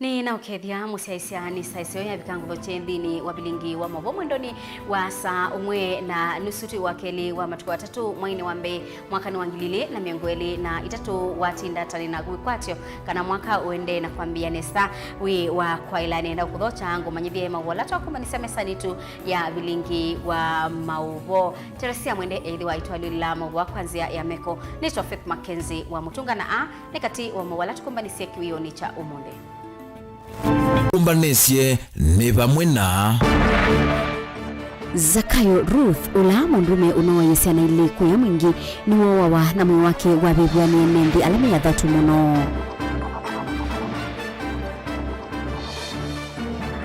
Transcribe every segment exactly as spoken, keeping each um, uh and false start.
Nĩ na ũkethya mũsyaĩĩsya nĩ saa ĩseo yavika ngũtho kye nthĩnĩ wa vilingi wa maũvoo mwendonĩ wa saa ũmwe na nusu twĩ wa kelĩ wa matukũ atatũ mweinĩ wa mbee mwakanĩ wa ngili ilĩ na mĩongo ĩlĩ na itatũ. Watinda tani na wĩkwatyo kana mwaka ũendee na kwambĩĩa nesa wĩ wa kwaĩla. Nenda ũkũthokya ngũmanyĩthye maũvoo ala twakombanisya mesanĩ itũ ya vilingi wa maũvoo. Teresia Mwende ethĩwa aitwalĩlĩla maũvoo kwa nzĩa ya meko. Nĩtwa Faith Mackenzie wa Mũtũnga na a nĩ katĩ wa maũvoo ala tũkombanisye kĩwĩonĩ kya ũmũnthĩ. Tũkombanisye nĩ vamwe na Zakayo Ruth, ũla mũndũũme ũnooie syana ilĩ kũya mwingĩ, nĩwooawa na mwĩĩ wake wavĩvw'a nĩ ene nthĩ ala me athatu mũno.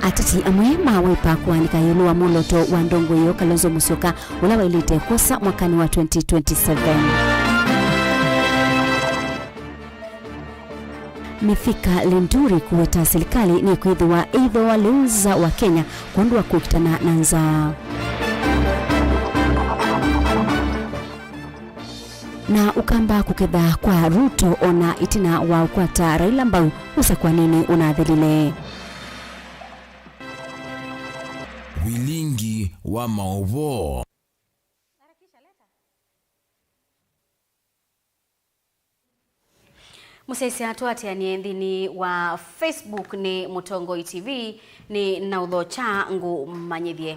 Ateti amwe ma Wiper kũaanĩka ĩũlũ wa mwolooto wa ndongoi yoo Kalonzo Musyoka ũla waĩlĩte kwosa mwakanĩ wa twenty twenty-seven. Mithika Linturi kũweta silikalĩ nĩkwĩthĩwa ĩithooa lĩu nza wa Kenya kwondũ wa kũkitana na nzaa. Na ũkamba kũketha kwa Ruto ona ĩtina wa ũkwata Raila mbau ũsakũaninĩ ũnathelile. Vilingi wa maũvoo. Mũsyaĩĩsya tũatĩanĩe nthĩnĩ wa Facebook nĩ Mũtongoi T V, nĩ na ũthokya ngũmanyĩthye.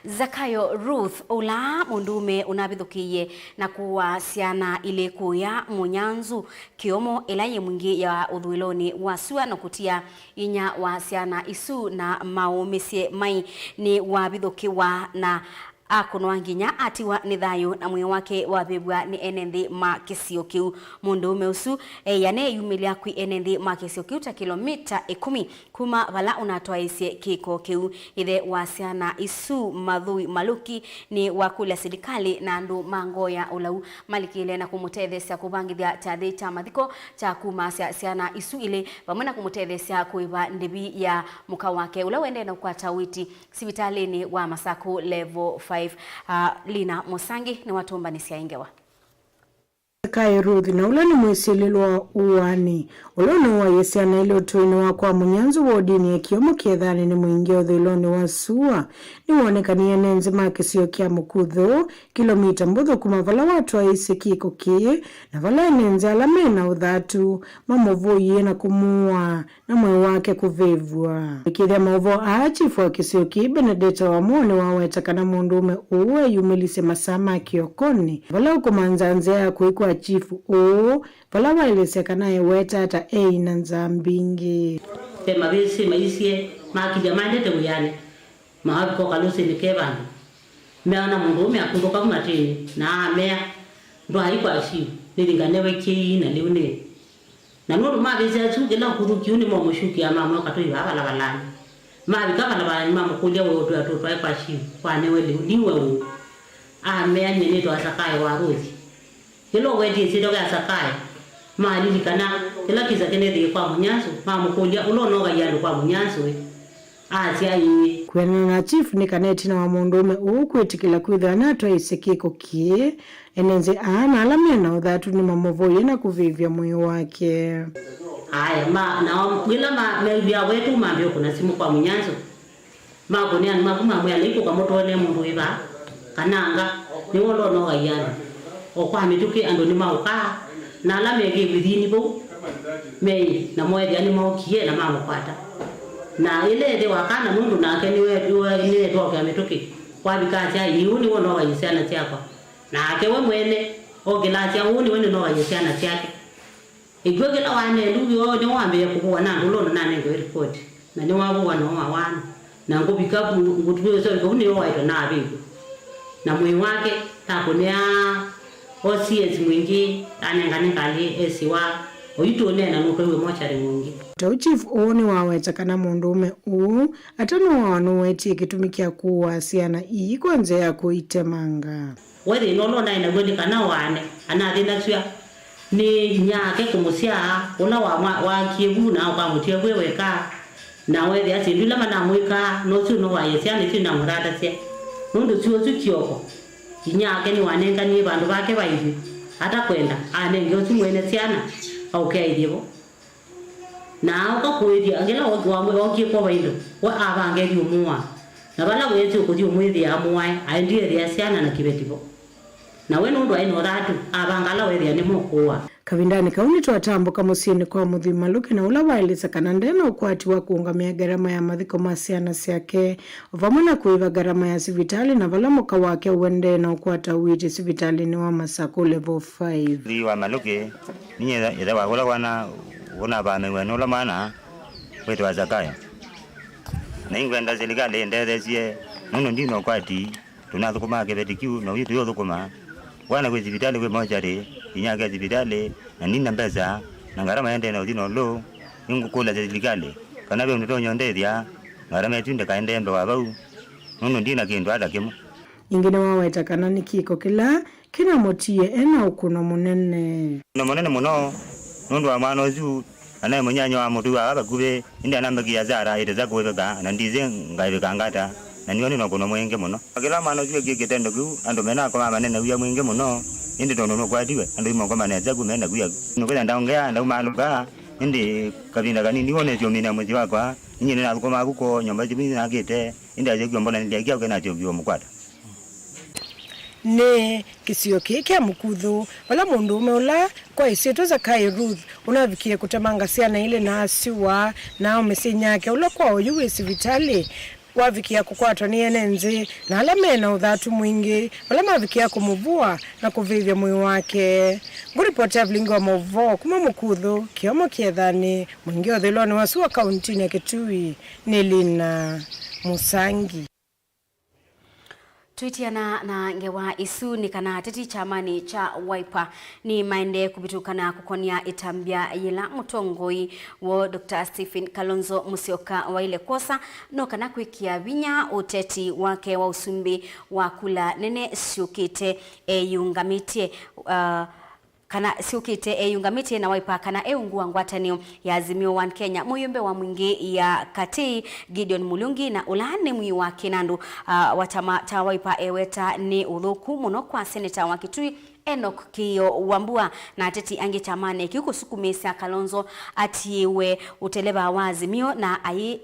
Zakayo Ruth, ũla mũndũũme ũnavithũkĩie na kũaa syana ilĩ kũya Mũnyanzu, kĩomo ĩla yĩ mwingĩ ya ũthũĩlonĩ wa sua na kũtia inya wa syana isu na maũmĩsye mai, nĩ wavithũkĩwa na akũnwa nginya atiwa nĩ thayũ, na mwĩĩ wake wavĩvw'a nĩ ene nthĩ ma kĩsio kĩu. Mũndũũme ũsu eĩane eyumĩlya kwĩ ene nthĩ ma kĩsio kĩu ta kĩlomita ĩkũmi kuma vala ũnatwaĩĩsye kĩko kĩu. Ĩthe wa syana isu, Mathui Maluki, nĩ wakũlya silikalĩ na andũ ma ngoo ya ũlau malikĩle na kũmũtetheesya kũvangĩthya kyathĩ kya mathiko kya kumasya syana isu ilĩ, vamwe na kũmũtetheesya kũĩva ndĩvi ya mũka wake ũla ũendee na ũkwata ũiiti sivitalĩnĩ wa Masakũ Level five. Ah, Lina Mũsangi nĩwatũmbanĩsya ĩ ngewa. Zakayo Ruth, na ũla nĩ mwĩsĩlĩlwa wa ũaani, ũla ũnooaie syana ilĩ ũtũinĩ wa kwa Mũnyanzu wodinĩ ya kĩomo kĩethanĩ nĩ mwingĩ ũthũĩlonĩ wa sua, nĩwonekanie ene nthĩ ma kĩsio kya Mũkuthũ, kĩlomita mbũthũ kuma vala watwaĩĩsye kĩko kĩĩ, na vala ene nthĩ ala me na ũthatu mamũvũie na kũmũaa na mwĩĩ wake kũvĩvw'a. Kũĩkĩĩthya maũvoo aa, chifu wa kĩsio kĩĩ, Benedetta Wamũũ, nĩwaweta kana mũndũũme ũũ eyumĩlisye masaa ma kĩokonĩ, vala ũkũmantha nzĩa ya kũi kwa chifu ũũ, vala waelesya kana eweta ata eĩ na nzaa mbingĩ. Ve mavĩsĩ maisye makilya maendete wĩanĩ, mavika ũkalũsĩnĩ ke vandũ, meona mũndũũme akũlũka vu matĩnĩ, na amea, "Ndwaai kwa chief, nĩthi nganewe kĩi na lĩu nĩ." Na nũndũ mavĩsĩ asu kĩla ũkũthũki ũu nĩmomũsyũkĩa mamwĩa, "Katũi vaa valavalanĩ." Mavika valavalanĩ mamũkũlya, "We ũtwĩa tũtwae kwa chief, wanewe lĩu, niwe ũũ?" Amea, "Nyie nĩtawa Sakayo wa Rũthi." Yĩla ũwetie ĩsyĩtwa ya Sakayo, malilikana kĩla kĩsa kĩnethĩie kwa Mũnyanzu, mamũkũlya, "Ũla ũnooaie andũ kwa Mũnyanzu ĩ?" Asya, "Ĩĩ." Kwĩanana na chief, nĩ kana ĩtina wa mũndũũme ũũ kwĩtĩkĩla kwĩthĩwa nĩatwaĩĩsye kĩko kĩĩ, ene nthĩ aa na ala me na ũthatu nĩmamũvũie na kũvĩvya mwĩĩ wake. Aya, ma, nao, yĩla ma, mew'a wetu mambĩĩa kũna simũ kwa Mũnyanzu. Makũnĩa andũ maku mamwĩa, "Laikũka mũtwone mũndũ wĩ vaa, kana anga nĩwe ũla ũnooaie andũ." O kwa mĩtũkĩ andũ nĩmaũkaa, na ala me kĩwĩthini vau meĩ, namo ethĩa nĩmaũkie na mamũkwata. Na ĩla ĩthe wa kana, nũndũ nake nĩwe, nĩwe, nĩetwokea mĩtũkĩ, wavika asya, "Ĩĩ, ũũ nĩwe ũnooaie syana syakwa." Nake we mwene okĩla asya, "Ũũ nĩwe nĩnooaie syana syake." Ĩkw'ũ kĩla wanendu w'o nĩwambĩĩe kũvũwa na ndũlũ na nanengewe lipoti, na nĩwavũwa na ũawa na ngũvika vu, ngũtw'ĩũsya ũvika vu nĩyo waĩtwe na avĩvw'a. Na mwĩĩ wake takũnĩaa O C S mwingĩ anengane ngalĩ esiwa oitũneena nũtwaiwe mochari mũngĩ. Tau chief ũũ nĩwaweta kana mũndũũme ũũ atanooawa nũwetie kĩtumi kya kũaa syana ii kwa nzĩa ya kũitemanga. We thĩna ũla ũnaĩ naw'o nĩ kana waane, anathĩnasw'a nĩ inyia ake kũmũsyaa, ũla wamwa-, waakie vu na ũkamũtia vu e weka, na weethĩa syĩndũ ila manamwĩkaa, no syũnooaie syana isu inamũthatasya, nũndũ syĩ ũsu kĩoko. Inyia ake nĩwanenganie vandũ vake vaĩthyo, atakwenda, anenge ũsu mwene syana aũke aĩthye vo. Na aũka kũĩthya, angĩla ookie kwa vailũ, we avanga ĩthyũmũa. Na vala weesĩ ũkũthi ũmwĩthĩa amũae, aendie ethĩa syana na kĩveti vo. Na we nũndũ aĩ na ũthatu, avanga ala weethĩa nĩmũkũũa. Kavindanĩ kau nĩtwatambũka mũsyĩnĩ kwa Mũthwii Malũke, na ũla waelesya kana nde na ũkwati wa kũũngamĩa ngarama ya mathiko ma syana syake, o vamwe na kũĩva ngarama ya sivitalĩ, na vala mũka wake ũendee na ũkwata ũiiti sivitalĩnĩ wa Masakũ Level five. Mũthwii wa Malũke, ninyie ĩthe wa kũla kwana ũnavamĩw'a nĩ ũla mwana wĩtawa Zakayo. Na nĩngwenda silikalĩ ĩndetheesye, nũndũ ndi na ũkwati. Tũnathũkũmaa kĩveti kĩu, na ũyu tũyũthũkũma. Kwana kwĩ sivitalĩ, kwĩ mocarĩ, inyake sivitalĩ, na nina mbesa, na ngarama ĩendee na ũthi na ũlũ. Nĩngũkũlya silikalĩ kana ve ũndũ ũtonya ũndethya, ngarama ĩsu ndĩkaendee mbee wa vau, nũndũ ndi na kĩndũ ata kĩmwe. Ningĩ nĩwaweta kana nĩ kĩko kĩla kĩnamũtie e na ũkũno mũnene. Ũkũno mũnene mũno nũndũ wa mwana ũsu, na naĩ mũnyanya wa mũtũi wa vakuvĩ, ĩndĩ anambĩkĩa Sara ĩtesa kũĩvĩka, na ndisĩ ngaĩvĩkanga ata, na nĩw'o nĩ na ũkũno mwingĩ mũno. Kĩla mwana ũsu ekie kĩtendo kĩu, andũ menakomaa manenew'a mwingĩ mũno, ĩndĩ tondũ nũkwatiwe, andũ imoko manesa ku mena kwia. Nũkwĩtha ndaongea, ndaumaalũka, ĩndĩ kavinda kanini wonetye ũmina mũsyĩ wakwa, ninyie nĩnathũkũmaa kuko, nyũmba isu nakĩte, ĩndĩ asyokiwa mbona nĩlyakia ũke nasyokiwa mũkwata. Nĩ kĩsio kĩĩ kya Mũkuthu, vala mũndũũme ũla kwa ĩsyĩtwa Zakayo Ruth ũnavikie kũtemanga syana ilĩ na asyũa na aũme syĩ nyake, ũla kwa oyu wĩ sivitalĩ, wavikia kũkwatwa nĩ ene nzĩ na ala me na ũthatu mwingĩ, vala mavikia kũmũvũa na kũvĩvya mwĩĩ wake. Ngũripoti ya vilingi wa maũvoo kuma Mũkuthu, kĩomo kĩethanĩ, mwingĩ ũthĩlonĩ wa sua kauntinĩ ya Kitui, nĩ Lina Mũsangi. Twĩtiana na ngewa isu nĩ kana ateti kyamanĩ kya Wiper nĩmaendee kũvĩtũkana kũkonia ĩtambya yĩla mũtongoi woo Doctor Stephen Kalonzo Musyoka waĩle kwosa no kana kwĩkĩa vinya ũteti wake wa ũsumbĩ wa kula nene syũkĩte eyĩũngamĩtye, uh, kana syũkĩte eyĩũngamĩtye na Wiper kana e ungu wa ngwatanĩo ya Azimio One Kenya. Mũyũmbe wa Mwingĩ ya Katĩ Gideon Mulugi na ũla nĩ mwii wa kĩnandũ, ah, wa kyama kya Wiper eweta nĩ ũthũku mũno kwa seneta wa Kitui Enock Kĩĩo Wambua na ateti angĩ kyamanĩ kĩu kũsukumĩĩsya Kalonzo atiĩwe ũteleva wa Azimio na ayĩ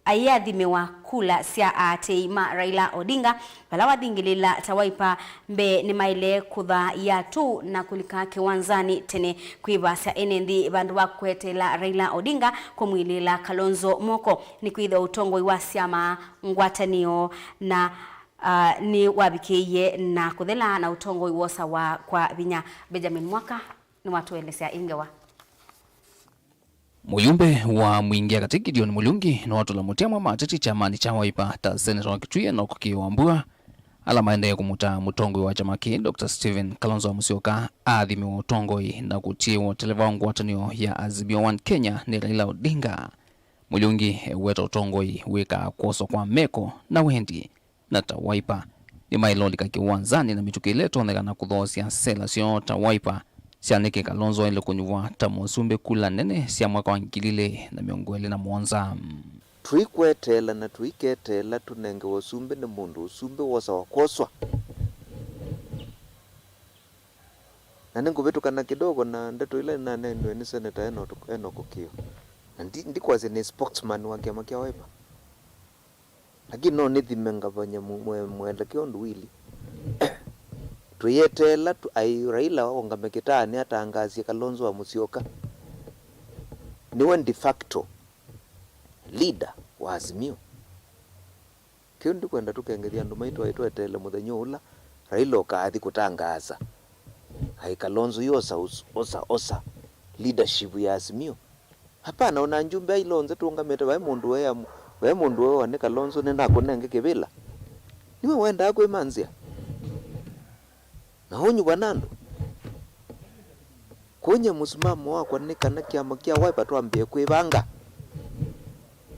ayĩathimĩwa kula sya aatĩĩi ma Raila Odinga, vala wathingĩlĩĩla ta Wiper mbee nĩmaĩle kũtha yatũ na kũlika kĩwanzanĩ tene kwĩvasya ene nthĩ vandũ va kũeteela Raila Odinga kũmwilĩĩla Kalonzo moko, nĩkwĩthĩwa ũtongoi wa syama, ngwatanĩo na, ah, nĩwavikĩie na kũthela na ũtongoi wosawa kwa vinya. Benjamin Mwaka nĩwatũelesya ĩ ngewa. Mũyũmbe wa Mwingĩ ya Katĩ Gideon Mulugi nĩwatũla mũtĩ amwe ma ateti kyamanĩ kya Wiper ta seneta wa Kitui Enock Kĩĩo Wambua, ala maendee kũmũtaa mũtongoi wa kyama kĩĩ Doctor Stephen Kalonzo Musyoka aathimĩwe ũtongoi na kũtiĩwa ũteleva wa ngwatanĩo ya Azimio One Kenya nĩ Raila Odinga. Mulugi eweta ũtongoi wĩkaa kwoswa kwa meko na wendi. Na ta Wiper, nĩmaĩle ũlika kĩwanzanĩ na mĩtũkĩ ĩla ĩtonyeka na kũthoosya sela syoo ta Wiper syanĩke Kalonzo aĩle kũnyuvwa ta mũsumbĩ kula nene sya mwaka wa ngili ilĩ na mĩongo ĩlĩ na mũonza. Tũikweteela na tũiketeela tũnengewe ũsumbĩ nĩ mũndũ ũsumbĩ wosawa kwoswa. Na nĩngũvĩtũkana kidogo na ndeto ila nĩnaneeniwe nĩ Seneta Enoch, Enoch Kĩĩo. Na ndi, ndikwasya nĩ spokesman wa kĩama kya Wiper. Lakini no nĩthime ngavany'a mu-, mwe-, mwelekeo ũndũ wili. Twĩyeteela tu-, ai Raila aũngame kĩtaanĩ atangaasye Kalonzo wa Musyoka nĩwe de facto leader wa Azimio. Kĩu ndikwenda tũkengethya andũ maitũ aĩ tweteele mũthenya ũla Raila ũkaathi kũtangaasa ai Kalonzo yu osa, us-, osa, osa leadership ya Azimio. Hapana, ona njumbe ailonze tũũngamĩte, vai mũndũ weea, vai mũndũ weewa nĩ Kalonzo nĩnakũnenge kĩvĩla. Nĩwe wendaa kwĩmanzĩa na ũnyuvwa na andũ. Kũny'a mũsimamo wakwa nĩ kana kĩama kya Wiper twambĩe kwĩvanga.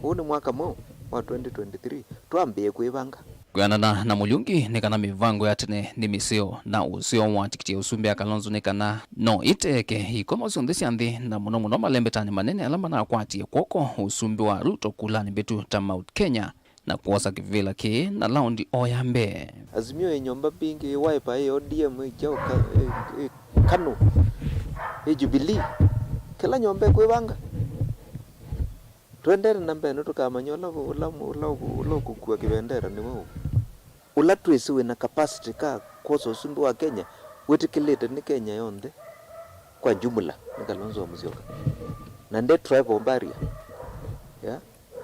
Ũũ nĩ mwaka mweũ wa twenty twenty-three, twambĩe kwĩvanga. Kwĩanana na Mulugi, nĩ kana mĩvango ya tene nĩ mĩseo, na ũseo wa tikiti ya ũsumbĩ ya Kalonzo nĩ kana no ĩteeke ikomo syonthe sya nthĩ, na mũno mũno malembetanĩ manene ala manakwatie kw'oko ũsumbĩ wa Ruto kulanĩ mbĩtu ta Mount Kenya, na kwosa kĩvĩla kĩĩ na laundi o ya mbee. Azimio ĩ nyũmba mbingĩ, ĩ Wiper, ĩ O D M, ĩ kyaũ, ĩ, ĩ KANU, ĩ Jubilee. Kĩla nyũmba ĩkwĩvanga. Tũendete na mbee, nĩtũkamanya ũla, ũla, ũla, ũla ũkũkua kĩvendera nĩwe ũ. Ũla twĩsĩ wĩna capacity ka kwosa ũsumbĩ wa Kenya, wĩtĩkĩlĩte nĩ Kenya yonthe kwa jumla, nĩ Kalonzo wa Musyoka. Na nde tribal barrier. Yeah?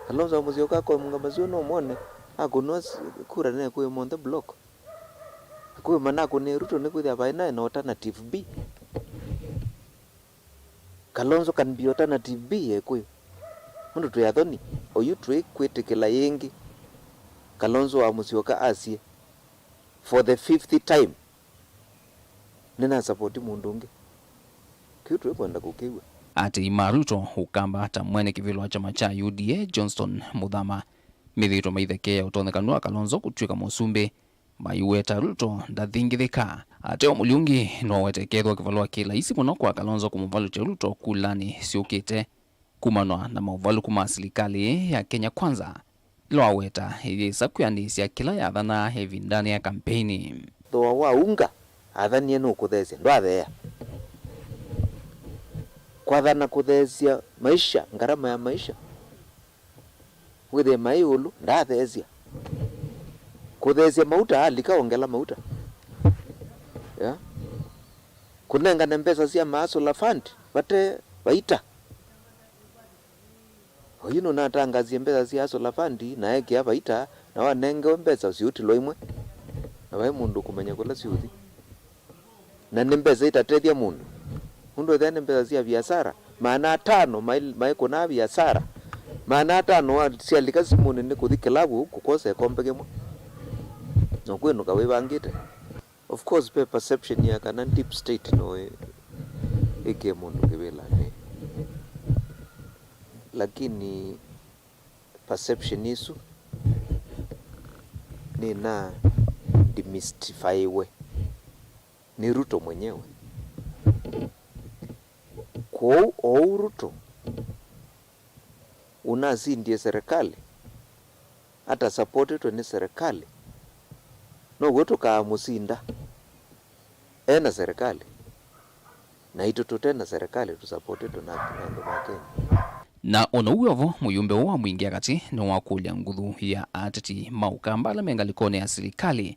Kalonzo wa Musyoka akomũnga masiwa no mwone, akũnwa s-, kura na Ekũyũ monthe block. Ekũyũ manakũnĩe Ruto nĩkwĩthĩa vaĩ naĩ na alternative B. Kalonzo can be alternative B ya Ekũyũ. Nũndũ twĩ athoni, oyu tũikwĩtĩkĩla yĩngĩ Kalonzo wa Musyoka asye, for the fifth time, nĩnasapoti mũndũ ũngĩ. Kĩu tũikwenda kũkĩw'a. Atei ma Ruto Ũkamba ta mwene kĩvĩla wa kyama kya U D A, Johnston Muthama, methĩĩtwe maithekeea ũtonyekanu wa Kalonzo kũtw'ĩka mũsumbĩ. Maiweta Ruto ndathingithĩka. Ateo Mũliungi nowete kethwa kĩvalũa kĩ laisi mũno kwa Kalonzo kũmũvalũkya Ruto kulanĩ syũkĩte kumanwa na maũvalũku ma silikalĩ ya Kenya Kwanza, ĩla waweta ĩyĩsa kwĩanĩsya kĩla yathanaa ĩvindanĩ ya kampeini. Thooa wa unga athanie nũkũtheesya, ndwatheea. Kwathana kũtheesya maisha, ngarama ya maisha. Wĩthĩe maĩ ĩũlũ, ndatheesya. Kũtheesya mauta, alika ongela mauta. Yeah. Kũnengane mbesa sya ma hustler fund vate vaita. Oyu nũnatangasie mbesa sya hustler fund na ekĩa vaita, na wanengewe mbesa syũtilwa imwe. Na vai mũndũ ũkũmanya kũla syũthi. Na nĩ mbesa itatethya mũndũ. Mũndũ ethĩa nĩ mbesa sya viasara, maana atano mai-, maikũnaa viasara. Maana atano wa-, syalika simũnĩ nĩ kũthi kĩlavu kũkosa ĩkombe kĩmwe. Na kwĩnũka wĩvangĩte. Of course, ve perception ya kana deep state no ĩ-, ĩkĩe mũndũ kĩvĩlanĩ. Lakini perception ĩsu nĩna demystifyiwe nĩ Ruto mwenyewe. Kwoou oou Ruto ũnasindie serikali, atasapotĩtwe nĩ serikali, now'o tũkaamũsinda ena serikali, naitũ tũte na serikali tũsapotĩtwe na andũ ma Kenya. Na o na ũu wĩ vo, mũyũmbe ũũ wa Mwingi ya Katĩ nĩwakũlya nguthu ya ateti ma Ũkamba ala me ngalĩkonĩ ya silikalĩ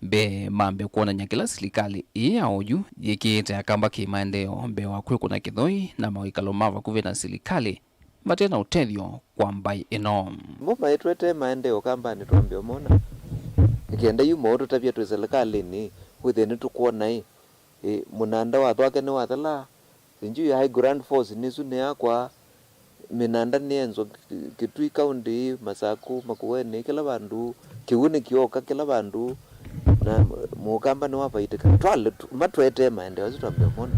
mbee mambe kwonany'a kĩla silikalĩ ĩĩ ya oyu yĩkĩĩte Akamba kĩmaendeeo mbee wa kwĩkũna kĩthoi na mawĩkalo ma vakuvĩ na silikalĩ vate na ũtethyo kwa mbaĩ ĩno. Mo maitwetee maendeeo Kambanĩ twambe ũmona. Nĩ kenda yu maũtũtavya twĩ silikalĩnĩ, wĩthĩe nĩtũkwona ĩ, ĩ, mũnanda wa Thwake nĩwathela, sijui High Grand Force nĩsu nĩyakwa, mĩnanda nĩyenzwa Ki-, Kitui County, Masaku, Makueni, kĩla vandũ, kĩw'ũ nĩkĩoka kĩla vandũ, na Mũkamba nĩwavaitĩka. Twale tu-, matwetee maendeeo asu twambe ũmona.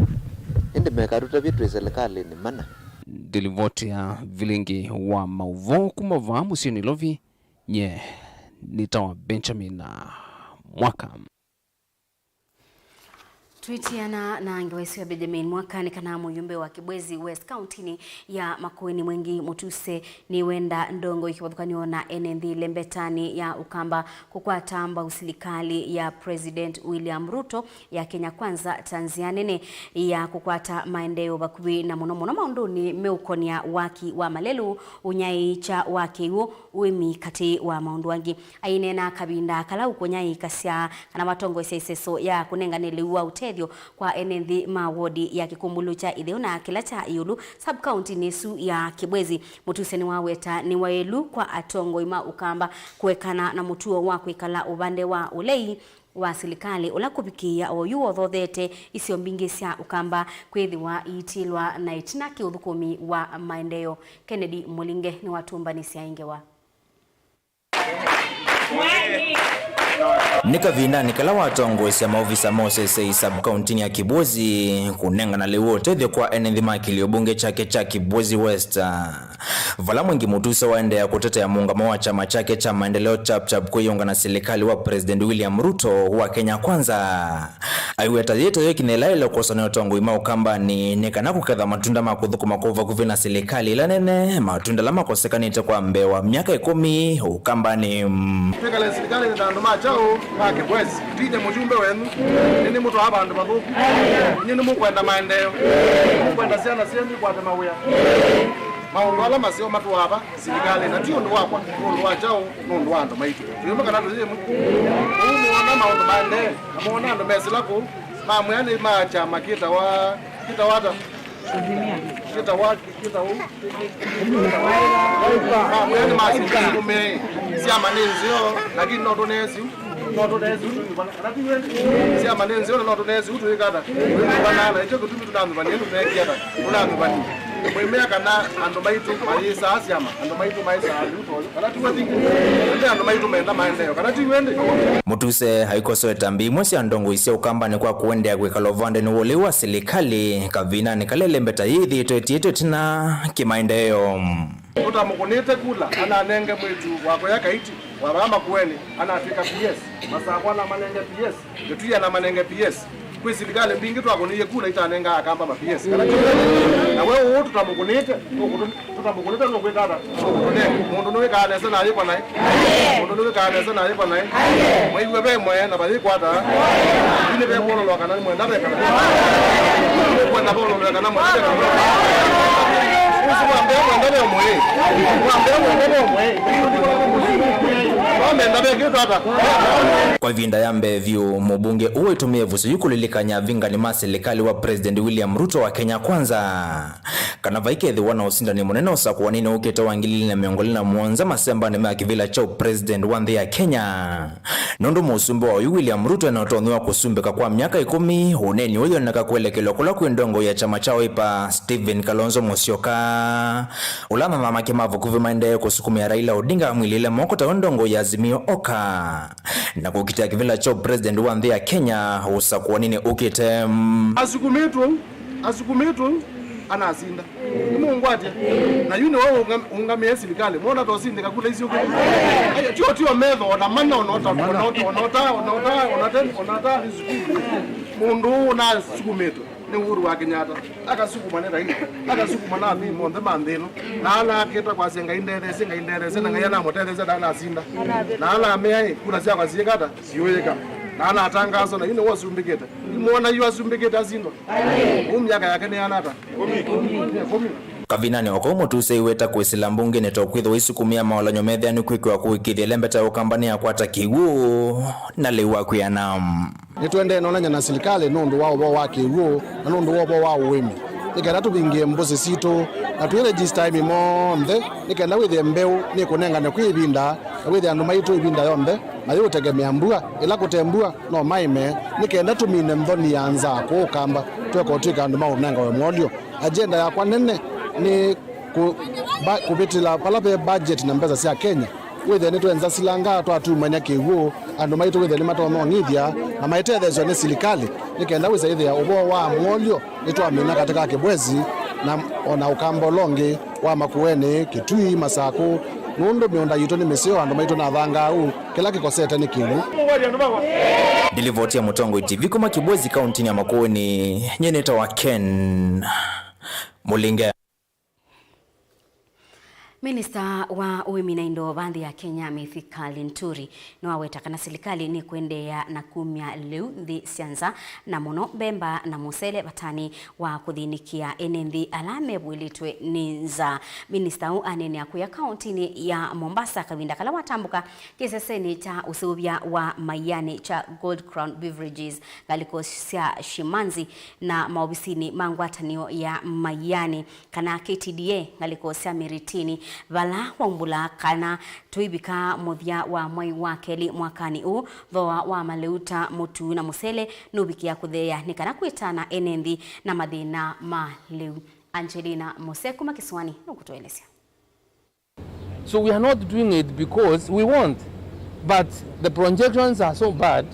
Ĩndĩ mekatũtavye twĩ silikalĩnĩ mana. Ndilivoti ya vilingi wa maũvoo kuma vaa mũsyĩ Nairobi, nye nĩtawa Benjamin Mwaka. Twĩtiana na ngewa ĩsu ya Benjamin Mwaka, nĩ kana mũyũmbe wa Kibwezi West kauntinĩ ya Makueni Mwengi Mutuse nĩwenda ndongoi kĩvathũkany'o na ene nthĩ lembetanĩ ya Ũkamba kũkwata mbau silikalĩ ya President William Ruto ya Kenya Kwanza ta nzĩa nene ya kũkwata maendeeo vakuvĩ na mũno mũno maũndũnĩ meũkonia waki wa malelũ, ũnyaĩĩkya wa kĩw'ũ, ũĩmi katĩ wa maũndũ angĩ. Aineena kavinda kala ũkũnyaĩĩkasya kana watongoesya ĩseso ya kũnengane lĩu wa ũtethyo kwa ene nthĩ ma wodi ya Kĩkũmbũlũ kya Ĩtheo na kĩla kya Ĩũlũ sub-county-nĩ ĩsu ya Kibwezi, Mutuse nĩwaweta nĩ waĩlu kwa atongoi ma Ũkamba kũekana na mũtuo wa kwĩkala ũvande wa ũlei wa silikalĩ, ũla kũvikĩĩa oyu wothothete isio mbingĩ sya Ũkamba kwĩthĩwa iitilwa na ĩtina kĩũthũkũmi wa maendeeo. Kennedy Mũlinge nĩwatũmbanĩsya ĩ ngewa. Nĩ kavindanĩ kala watongoesya maovisa ma ũsesei sub-county-nĩ ya Kibwezi kũnengana lĩu wa ũtethyo kwa ene nthĩ ma kĩlio mbunge kyake kya Kibwezi West. Vala Mwengi Mutuse waendeea kũtetea mũũngamo wa kyama kyake kya maendeleo Chap Chap kwĩyũnga na silikalĩ wa President William Ruto wa Kenya Kwanza. Aiweta yĩta yo ĩkinya ĩla yaĩle kwosanĩa atongoi ma Ũkambanĩ nĩ kana kũketha matunda ma kũthũkũma kwa vakuvĩ na silikalĩ ĩla nene, matunda ala makosekanĩte kwa mbee wa myaka ĩkũmi Ũkambanĩ. Twĩkale silikalĩnĩ na andũ ma kyaũ ma Kĩbwezi. Twithe mũyumbe wenyu, nĩ nĩmũtwaa vandũ vathũku. Inyuĩ nĩmũkwenda maendeeo, nĩmũkwenda syana syenyu ikwate mawĩa. Maũndũ ala maseo matũaa va silikalĩ, na ti ũndũ wakwa, nĩ ũndũ wa kyaũ? Nĩ ũndũ wa andũ maitũ. Tũyĩmwe kana tũyĩmwe? Ũu mũona maũndũ maendee, na mũona andũ mesĩla kũu, mamwĩa nĩ ma kyama kĩtawa, kĩtawa ata? Kĩtawa, kĩtawa, kĩtawa. Mamwĩa nĩ ma silikalĩ. Syama nĩ nzeo, lakini no tũneesĩ, no tũneesĩ. Syama nĩ nzeo na no tũneesĩ ũu tũĩka ata? Tũĩkũvana na ĩkyo kĩtumi tũnamĩvanie, tũneekie ata? Tũnamĩvanie. Mwĩmea kana andũ maitũ mayĩsaa syama, andũ maitũ maĩsaa lĩu toyo, kana ti w'o? Ĩndĩ andũ maitũ menda maendeeo, kana ti w'o ĩndĩ? Mũtuse aikosoe tambi imwe sya ndongoi sya Ũkambanĩ kwa kũendeea kwĩkala ũvandenĩ wa ũlei wa silikalĩ kavindanĩ kala ĩlembeta yĩthĩĩtwe ĩtiĩtwe ĩtina kĩmaendeeo. Tũtamũkũnĩte kula, ananenge mwĩĩtu wa kũya Kaiti, wa vaa Makueni, anatw'ĩka P S. Masakwa anamanenge P S. Kĩtui anamanenge P S. Kwĩ silikalĩ mbingĩ twakũnĩie kula itanengaa Akamba ma P S. Kana ti w'o? Na we ũũ tũtamũkũnĩte, tũkũtũ-, tũtamũkũnĩte nũkwĩka ata? Tũkũtũnenga. Mũndũ nĩwĩkaa nesa na ayĩkwa naĩ. Mũndũ nĩwĩkaa nesa na ayĩkwa naĩ. Mwaiwe ve mwe na vayĩkwata. Yu nĩ ve kwololoa kana nĩ mwenda ve kana. Nĩ kwenda kwololoa kana mwenda ve kana. Ũsu mwambĩa mwenda ve mwe. Mwambĩa mwenda ve mwe. Wamenda ve kĩtata. Kwa ĩvinda ya mbee vyũ, mũmbunge ũũ aitũmĩe ĩvuso yu kũlilikany'a avingani ma silikalĩ wa President William Ruto wa Kenya Kwanza kana vaikethĩwa na ũsindani mũnene ũsakũanĩnĩ ũkĩte wa ngili ilĩ na mĩongo ĩlĩ na mũonza masembanĩ ma kĩvĩla kya ũpresident wa nthĩ ya Kenya. Nũndũ mũsumbĩ wa oyu William Ruto ena ũtonyi wa kũsumbĩka kwa myaka ĩkũmi, ũneeni ũyũ wĩoneka kwelekelwa kũla kwĩ ndongoi ya kyama kya Wiper, Stephen Kalonzo Musyoka, ũla mathaa make ma vakuvĩ maendee kũsukumĩa Raila Odinga amwilĩĩle moko ta we ndongoi ya Azimio Oka, na kũkitĩa kĩvĩla kya president wa nthĩ ya Kenya ũsakũanĩnĩ ũkĩte. Asukumĩtwe, asukumĩtwe, anasinda. Nĩmũngwatya. Na yu nĩwe ũnga-, ũngamĩe silikalĩ. Mwona tosindĩka kula icio kĩu. Ayo, tio, tio metho, ona mana, ona ota, ona ota, ona ota, ona ota, ona ata, ona ata, mũndũ ũũ nasukumĩtwe nĩ Uhuru wa Kenyatta. Akasukuma nĩ Raila. Akasukuma na athii monthe ma nthĩ ĩno. Na anakĩta kwasya, "Ngai ndetheesye, Ngai ndetheesye," na Ngai anamũtetheesya, ndanasinda. Na anamea, "Ĩ, kura syakwa syĩka ata? Siũyĩka." Na anatangaaswa, na yu nĩwe ũsumbĩkĩte. Imwona yu asumbĩkĩte asindwa. Ũu myaka yake nĩ yana ata? Ĩkũmi. Kavindanĩ o kau mũtuse aiweta kwĩsĩla mbungenĩ ta ũkwĩthĩwa isukumĩa maolany'o metheanĩ kwĩkĩwa kũĩkĩĩthya ĩlembeta ya Ũkamba nĩyakwata kĩw'ũ na lĩu wa kwĩana. Nĩtũendee nonany'a na silikalĩ nũndũ wa ũvoo wa kĩw'ũ na nũndũ wa ũvoo wa ũĩmi, nĩ kenda tũvingĩe mbũsĩ sitũ na twĩ register aĩmi monthe, nĩ kenda wĩthĩe mbeũ nĩkũnengane kwĩ ĩvinda, na wĩthĩe andũ maitũ ĩvinda yonthe mayĩũtegemea mbua. Ĩla kũte mbua, no maĩme, nĩ kenda tũmine nthoni ya nzaa kũũ Ũkamba, tweka ũtw'ĩka andũ ma ũnengawe mwolyo. Agenda yakwa nene nĩ kũ-, ba-, kũvĩtĩla vala ve budget na mbesa sya Kenya, wĩthĩe nĩtwenza silanga twatumany'a kĩw'ũ, andũ maitũ wĩthĩe nĩmatonya ũng'ithya na maitetheesya nĩ silikalĩ, nĩ kenda wĩsa ĩthĩa ũvoo wa mwolyo nĩtwamina katĩ ka Kĩbwezi na o na Ũkamba ũla ũngĩ wa Makueni, Kitui, Masakũ, nũndũ mĩũnda yitũ nĩ mĩseo, andũ maitũ nathangaau, kĩla kĩkosete nĩ kĩw'ũ. Ndilivoti ya Mũtongoi T V kuma Kĩbwezi, kauntinĩ ya Makueni, nyie nĩtawa Ken Mũlinge. Minista wa ũĩmi na indo va nthĩ ya Kenya, Mithika Linturi, nĩwaweta kana silikalĩ nĩkũendeea na kumya lĩu nthĩ sya nza, na mũno mbemba na mũsele, vatanĩ wa kũthĩnĩkĩa ene nthĩ ala mevũĩlĩtwe nĩ nzaa. Minista ũũ aneenea kũya kauntinĩ ya Mombasa kavinda kala watambũka kĩsesenĩ kya ũseũvya wa maianĩ kya Gold Crown Beverages, ngalĩko sya Shimanzi, na maovisinĩ ma ngwatanĩo ya maianĩ, kana K T D A, ngalĩko sya Miritini, vala waumbũla kana tũivika mũthya wa mwei wa kelĩ mwakanĩ ũũ, thooa wa malĩu ta mũtu na mũsele nũvikĩa kũtheea, nĩ kana kwĩtana ene nthĩ na mathĩna ma lĩu. Angelina Mose kuma kĩsũanĩ nũkũtũelesya. So we are not doing it because we want, but the projections are so bad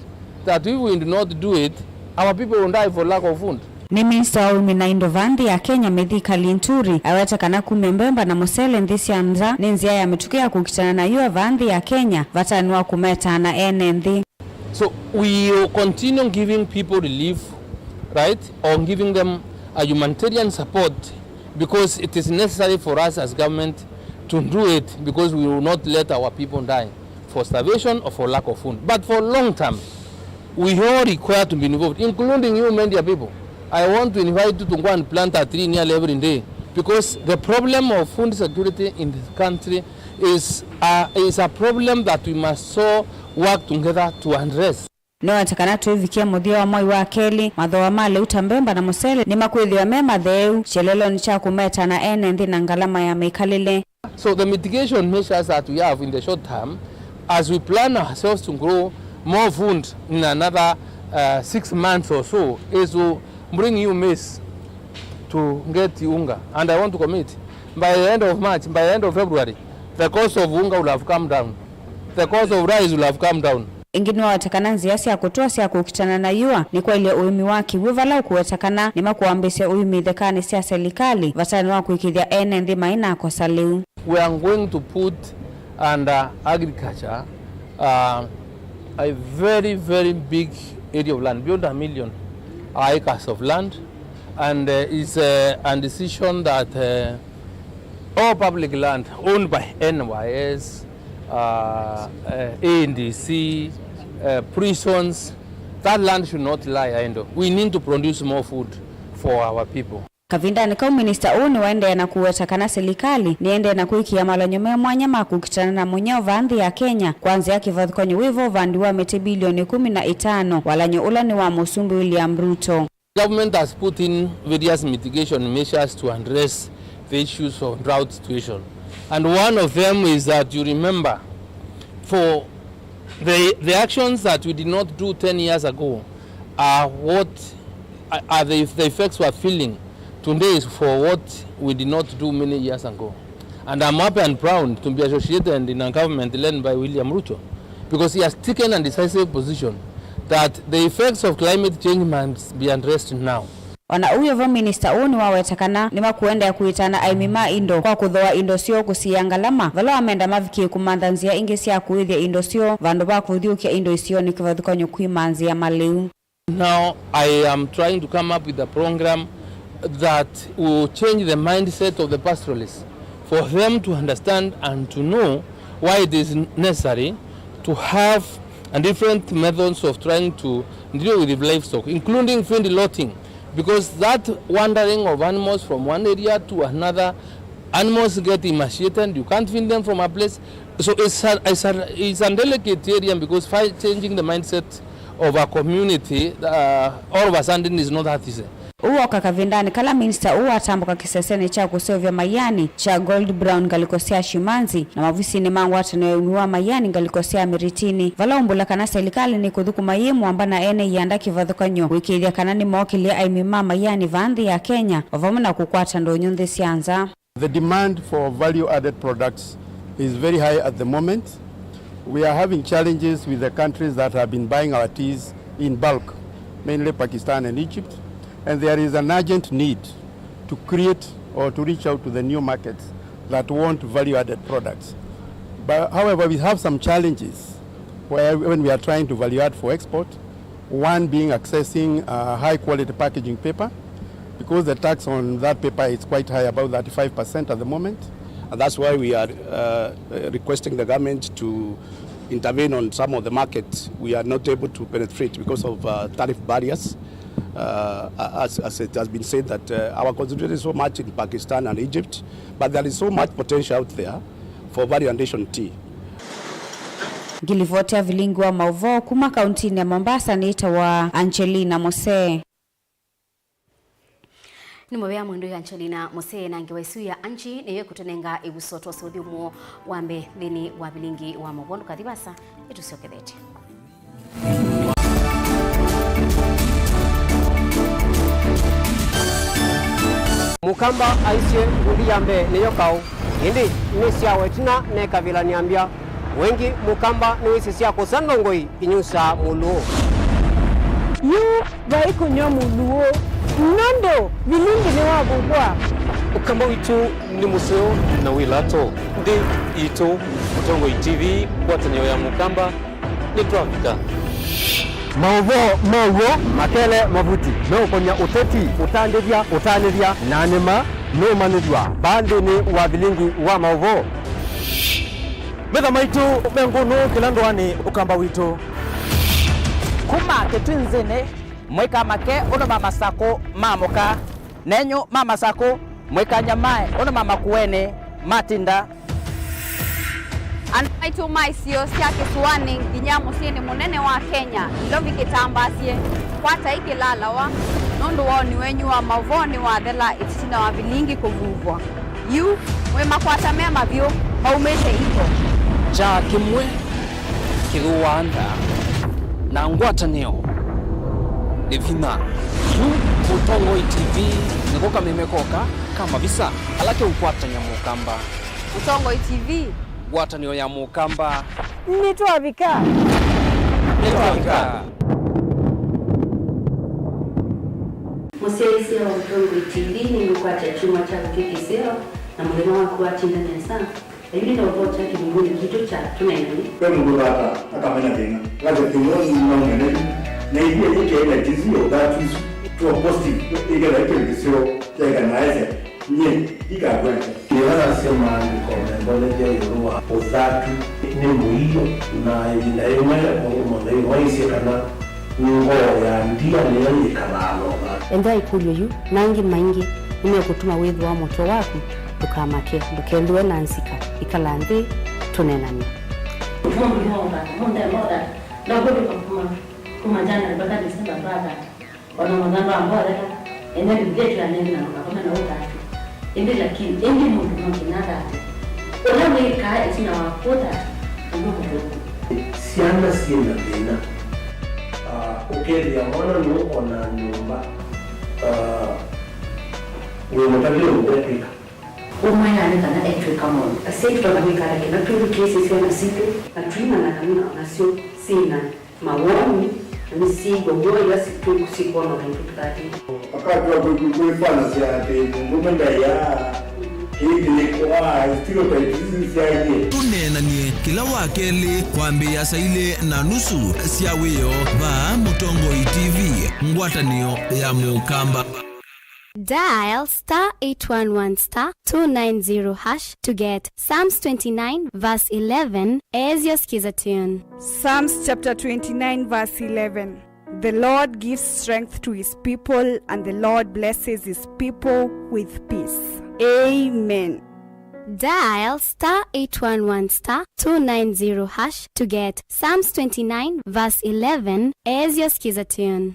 that if we do not do it, our people will die for lack of food. Nĩ minista wa ũĩmi na indo va nthĩ ya Kenya, Mithika Linturi, aweta kana kumya mbemba na mũsele nthĩ sya nza nĩ nzĩa ya mĩtũkĩ ya kũkitana na yũa va nthĩ ya Kenya, vatanĩ wa kũmetana ene nthĩ. So we will continue giving people relief, right, or giving them a humanitarian support because it is necessary for us as government to do it because we will not let our people die for starvation or for lack of food. But for long term, we all require to be involved, including you media people. I want to invite you to go and plant a tree nearly every day. Because the problem of food security in this country is a, is a problem that we must all work together to address. Nĩwete kana twĩvikie mũthya wa mwai wa kelĩ, mathooa ma lĩu ta mbemba na mũsele nĩmakwĩthĩwa me matheeu kyelelonĩ kya kũmeta na ene nthĩ na ngalama ya mĩkalĩle. So the mitigation measures that we have in the short term, as we plan ourselves to grow more food in another, uh, six months or so, is to bring you maize to get unga. And I want to commit, by the end of March, by the end of February, the cost of unga will have come down. The cost of rice will have come down. Ĩngĩ nĩwaweta kana nzĩa sya kũtũa sya kũkitana na yũa nĩ kwaĩlya ũĩmi wa kĩw'ũ, vala ũkũweta kana nĩmakũambĩĩsya ũĩmi ithekanĩ sya selikalĩ vatanĩ wa kũĩkĩĩthya ene nthĩ mainakosa lĩu. We are going to put under agriculture, uh, a very, very big area of land, beyond a million acres of land, and, uh, it's, uh, a decision that, uh, all public land owned by N Y S, uh, uh, A D C, uh, prisons, that land should not lie idle. We need to produce more food for our people. Kavindanĩ kau, minista ũũ nĩwaendee na kũweta kana silikalĩ nĩendee na kwĩkĩa malany'o me mwanya ma kũkitana na mũnyao vaa nthĩ ya Kenya kwa nzĩa kĩvathũkany'o wĩ vo ũvandi wa mĩtĩ bilioni ĩkũmi na ĩtano, walany'o ũla nĩ wa Mũsumbĩ William Ruto. Government has put in various mitigation measures to address the issues of drought situation. And one of them is that, you remember, for the, the actions that we did not do ten years ago are what are the, the effects we are feeling today is for what we did not do many years ago. And I'm happy and proud to be associated in a government led by William Ruto, because he has taken a decisive position that the effects of climate change must be addressed now. O na ũu wĩ vo, minista ũũ nĩwaweta kana nĩmakũendeea kũĩtana aĩmi ma indo kwa kũthooa indo syoo kũsiĩĩa ngalama, vala wamenda mavikie kũmantha nzĩa ingĩ sya kũĩthya indo syoo vandũ va kũthyũũkya indo isionĩ kĩvathũkany'o kwĩma nzĩa malĩu. Now I am trying to come up with a program that will change the mindset of the pastoralists, for them to understand and to know why it is necessary to have a different methods of trying to deal with livestock, including feed lotting, because that wandering of animals from one area to another, animals get emaciated, you can't feed them from a place. So it's a, it's a, it's a delicate area, because fi-, changing the mindset of a community, uh, all of a sudden is not that easy. Ũu woka kavindanĩ kala minista ũũ watambũka kĩsesenĩ kya kũseũvya maianĩ kya Gold Brown ngalĩko sya Shimanzi na maovisinĩ ma ngwatanĩo ya ũĩmi wa maianĩ ngalĩko sya Mĩrĩtinĩ, vala ũmbũla kana selikalĩ nĩkũthũkũma yĩ mũamba na ene ianda kĩvathũkany'o kũĩkĩĩthya kana nĩmookĩlya aĩmi ma maianĩ vaa nthĩ ya Kenya, o vamwe na kũkwata ndũnyũ nthĩ sya nza. The demand for value-added products is very high at the moment. We are having challenges with the countries that have been buying our teas in bulk, mainly Pakistan and Egypt, and there is an urgent need to create or to reach out to the new markets that want value-added products. But, however, we have some challenges where, when we are trying to value add for export, one being accessing, uh, high quality packaging paper, because the tax on that paper is quite high, about thirty-five percent at the moment. And that's why we are, uh, requesting the government to intervene on some of the markets we are not able to penetrate because of, uh, tariff barriers. Uh, as, as it has been said that, uh, our concentration is so much in Pakistan and Egypt, but there is so much potential out there for value addition tea. Ngilivoti ya vilingi wa maũvoo kuma kauntinĩ ya Mombasa nĩtawa Angelina Mose. Nĩ mũvea mwendwa Angelina Mose, na ngewa ĩsu ya Angie nĩyo ĩkũtũnenga ĩvuso twose ũthyũmũo wa mbee nthĩnĩ wa vilingi wa maũvoo. Ndũkathi vaasa, nĩtũsyokethetye. Mũkamba aisye, ngundi ya mbee nĩyo kaũ, ĩndĩ nĩsyawa ĩtina nekavĩlanĩa mbya. Wengĩ Mũkamba nĩwĩsĩ sya kũsa ndongoi inyusaa mũlũũ. Yu vai kũnyw'a mũlũũ, nũndũ vilingi nĩwavuvwa. Ũkamba witũ nĩ mũseo na wĩ lato. Nthĩ yitũ, Mũtongoi T V, ngwatanĩo ya Mũkamba, nĩtwavika. Maũvoo ma w'o, makele, mavuti meũkony'a ũteti, ũtandĩthya, ũtanĩthya, na nĩma nũũmanyĩthw'a vaa nthĩnĩ wa vilingi wa maũvoo. Metha maitũ me ngũnũ kĩla ndũanĩ Ũkamba witũ. Kuma Kĩtwinzĩnĩ, mũikamake ũndũ ma Masakũ maamũka. Nenyu ma Masakũ, Mwĩkanyamae ũndũ ma Makueni matinda. Andũ maitũ ma isio sya kĩsũanĩ nginya mũsyĩnĩ mũnene wa Kenya, Nairobi kĩtambaasye, kwatai kĩlalawa, nũndũ woni wenyu wa maũvoo nĩwathela ĩtina wa vilingi kũvuvwa. Yu, mwĩ makwata mema vyũ, maumĩte iko? Kyaa kĩmwe kĩthũaa nda na ngwatanĩo nĩ vinya. Yu Mũtongoi T V nĩko kameme koka ka mavisa ala keũkwatany'a Mũkamba. Mũtongoi T V. Ngwatanĩo ya Mũkamba. Nĩtwavika. Nĩtwavika. Mũsyaĩĩsya wa Mũtongoi T V nĩnũkwatya kyumwa kyaku kĩ kĩseo na mũthenya waku watinda nesa. Ĩndĩ no ũthokya kĩlungunĩ kitũ kya tũneenany'e. Ve mũndũ ũthata akamena thĩna. Ngathe thĩna ũũ nĩ maũngene yu. Na ithyĩ ĩkenda tisi ya ũthatu isu. Tuo positive. Ĩkenda ĩkĩlĩ kĩseo kyaĩka na aĩsya. Nyie, ikakwete. Yĩla nasya maandĩko membolethya ĩũlũ wa ũthatu nĩ mũio, na ĩvinda yĩmwe mũndũ mũtheu waisye kana nĩ ngoo ya ndia nĩyo yĩkalaa na ũthatu. Ethĩwa ĩkũlyo yu na angĩ maingĩ nĩmekũtuma wĩthĩwa mũtwe waku, ndũkamake, ndũkethĩwe na nzika, ĩkala nthĩ tũneenany'e. Mũndũ nĩwaũthata, mũndũ ndeema ũthata, ndakũndĩka kuma, kuma January mpaka December twathata. Ona mũthanga wa mbotheka, ene Biblia ĩtwĩanĩe na ndũkakome na ũthatu. Ĩndĩ lakini, ĩndĩ mũndũ no nginya athate. Ũla wĩkaa ĩtina wa kũthata, nĩw'o mũthũku. Syana syĩ na thĩna. Ah, ũkethĩa mwana nũũ ona nyũmba, ah, wĩ mũtavye ũndũ ekwĩka. Ũmwĩaa nĩ kana etw'ĩka maũndũ. Asyai tũtonya kwĩkala kĩna twĩthukĩĩsye syana sitũ, na tũimanya kana nasyo syĩ na mawoni, na nĩsyĩiw'a w'o ĩla si-, twĩ-, sikwona ũndũ tũtatĩte. Akatw'a kwĩfanasya atĩ mũndũũme ndaiaa, kĩĩ kĩlĩko, aa, stereotypes isu syaie. Tũneenany'e kĩla wa kelĩ kwambĩĩa saa ilĩ na nusu sya wĩoo vaa Mũtongoi T V, ngwatanĩo ya Mũkamba. Dial star eight one one star two nine zero hash to get Psalms twenty-nine verse eleven as your skiza tune. Psalms chapter twenty-nine verse eleven. The Lord gives strength to his people, and the Lord blesses his people with peace. Amen. Dial star eight one one star two nine zero hash to get Psalms twenty-nine verse eleven as your skiza tune.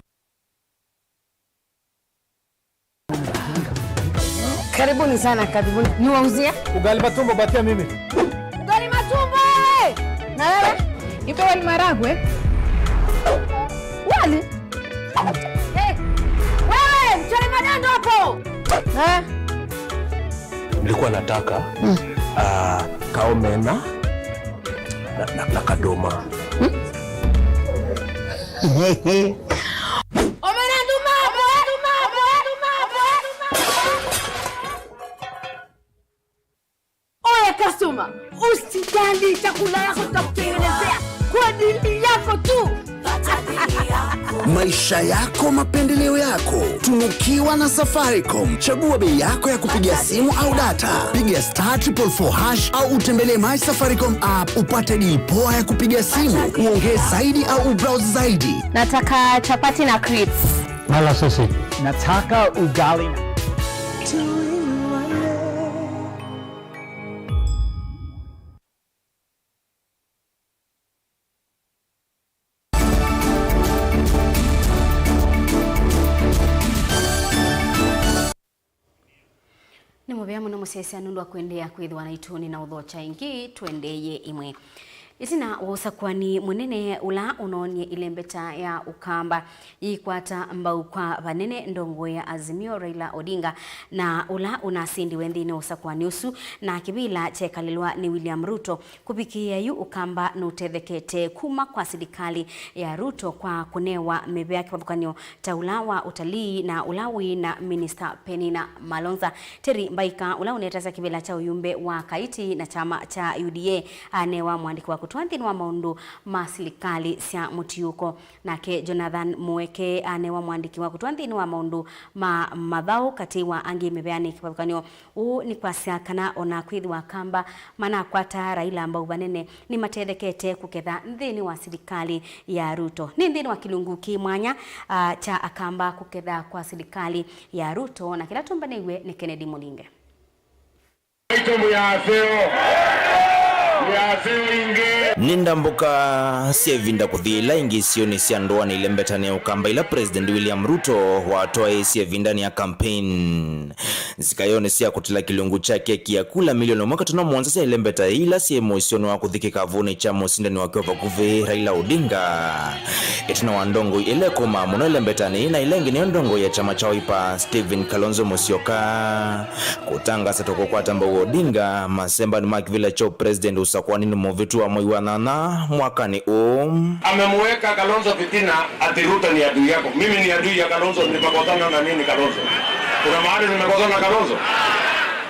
Karibuni sana, karibuni. Niwauzie? Ugali matumbo, patia mimi. Ugali matumbo, eh! Na wewe? Nipe wali maragwe. Wali? Eh, wewe, mchele madando hapo. Eh? Nilikuwa nataka, ah, kaomena na, na, na kadoma. Omena nduma, nduma, nduma. Oya customer, usijali chakula yako tutakutengenezea kwa ajili yako tu. Maisha yako, mapendeleo yako. Tunukiwa na Safaricom. Chagua bei yako ya kupiga simu au data. Piga star triple four hash au utembelee My Safaricom app upate deal poa ya kupiga simu, uongee zaidi au ubrowse zaidi. Nataka chapati na crips. Mala sausage. Nataka ugali na Nĩ mũvea mũno mũsyaĩĩsya nũndũ wa kũendeea kwĩthĩwa naitũ. Nĩnaũthokya ĩngĩ, tũendeeye ĩmwe. Ĩtina wa ũsakũani mũnene ũla ũnoonie ĩlembeta ya Ũkamba yĩikwata mbau kwa vanene ndongoi ya Azimio, Raila Odinga, na ũla ũnasindiwe nthĩnĩ wa ũsakũani ũsu na kĩvĩla kyekalĩlwa nĩ William Ruto, kũvikĩĩa yu Ũkamba nũtethekete kuma kwa silikalĩ ya Ruto kwa kũnewa mĩvea kĩvathũkany'o ta ũla wa ũtalii na ũla wĩ na Minista Penina Malonza. Terry Mbaika, ũla ũnetasya kĩvĩla kya ũyumbe wa Kaiti na kyama kya U D A, anewa mwandĩki wa kũtũ kũtwaa nthĩnĩ wa maũndũ ma silikalĩ sya mũtiũko. Nake Jonathan Mũeke anewa mwandĩki wa kũtwaa nthĩnĩ wa maũndũ ma mathaũ katĩ wa angĩ mĩveanĩ kĩvathũkany'o. Ũũ nĩ kwasya kana o na kwĩthĩwa Akamba manakwata Raila mbau vanene, nĩmatethekete kũketha nthĩnĩ wa silikalĩ ya Ruto. Nĩ nthĩnĩ wa kĩlungu kĩ mwanya, ah, kya Akamba kũketha kwa silikalĩ ya Ruto, na kĩla tũmbanĩw'e nĩ Kennedy Mũlinge. Aitũ mũyaseo. Mũyaseo ingĩ. Nĩ ndambũka sya ĩvinda kũthi ĩla ĩngĩ isionĩ sya ndũanĩ ilembeta nĩ Ũkamba ila President William Ruto watwaĩĩsye ĩvindanĩ ya campaign. Nzikayonĩ sya kũtila kĩlungu kya keki ya kula milioni ũmwe katano mũonza sya ĩlembeta ila syĩ mũisyonĩ wa kũthi kĩkavũnĩ kya mũsindani wake wa vakuvĩ, Raila Odinga. Ĩtina wa ndongoi ĩla ĩkũmaa mũno ĩlembetanĩ na ĩla ĩngĩ nĩyo ndongoi ya kyama kya Wiper, Stephen Kalonzo Musyoka, kũtangasa ta kũkwata mbau Odinga masembanĩ ma kĩvĩla kya president ũsakũanĩnĩ mũvĩtu wa mwei wa nyanya mwakanĩ ũũ. Amemweka Kalonzo fitina ati Ruto ni adui yako. Mimi ni adui ya Kalonzo? Nimekosana na nini Kalonzo? Kuna mahali nimekosana na Kalonzo?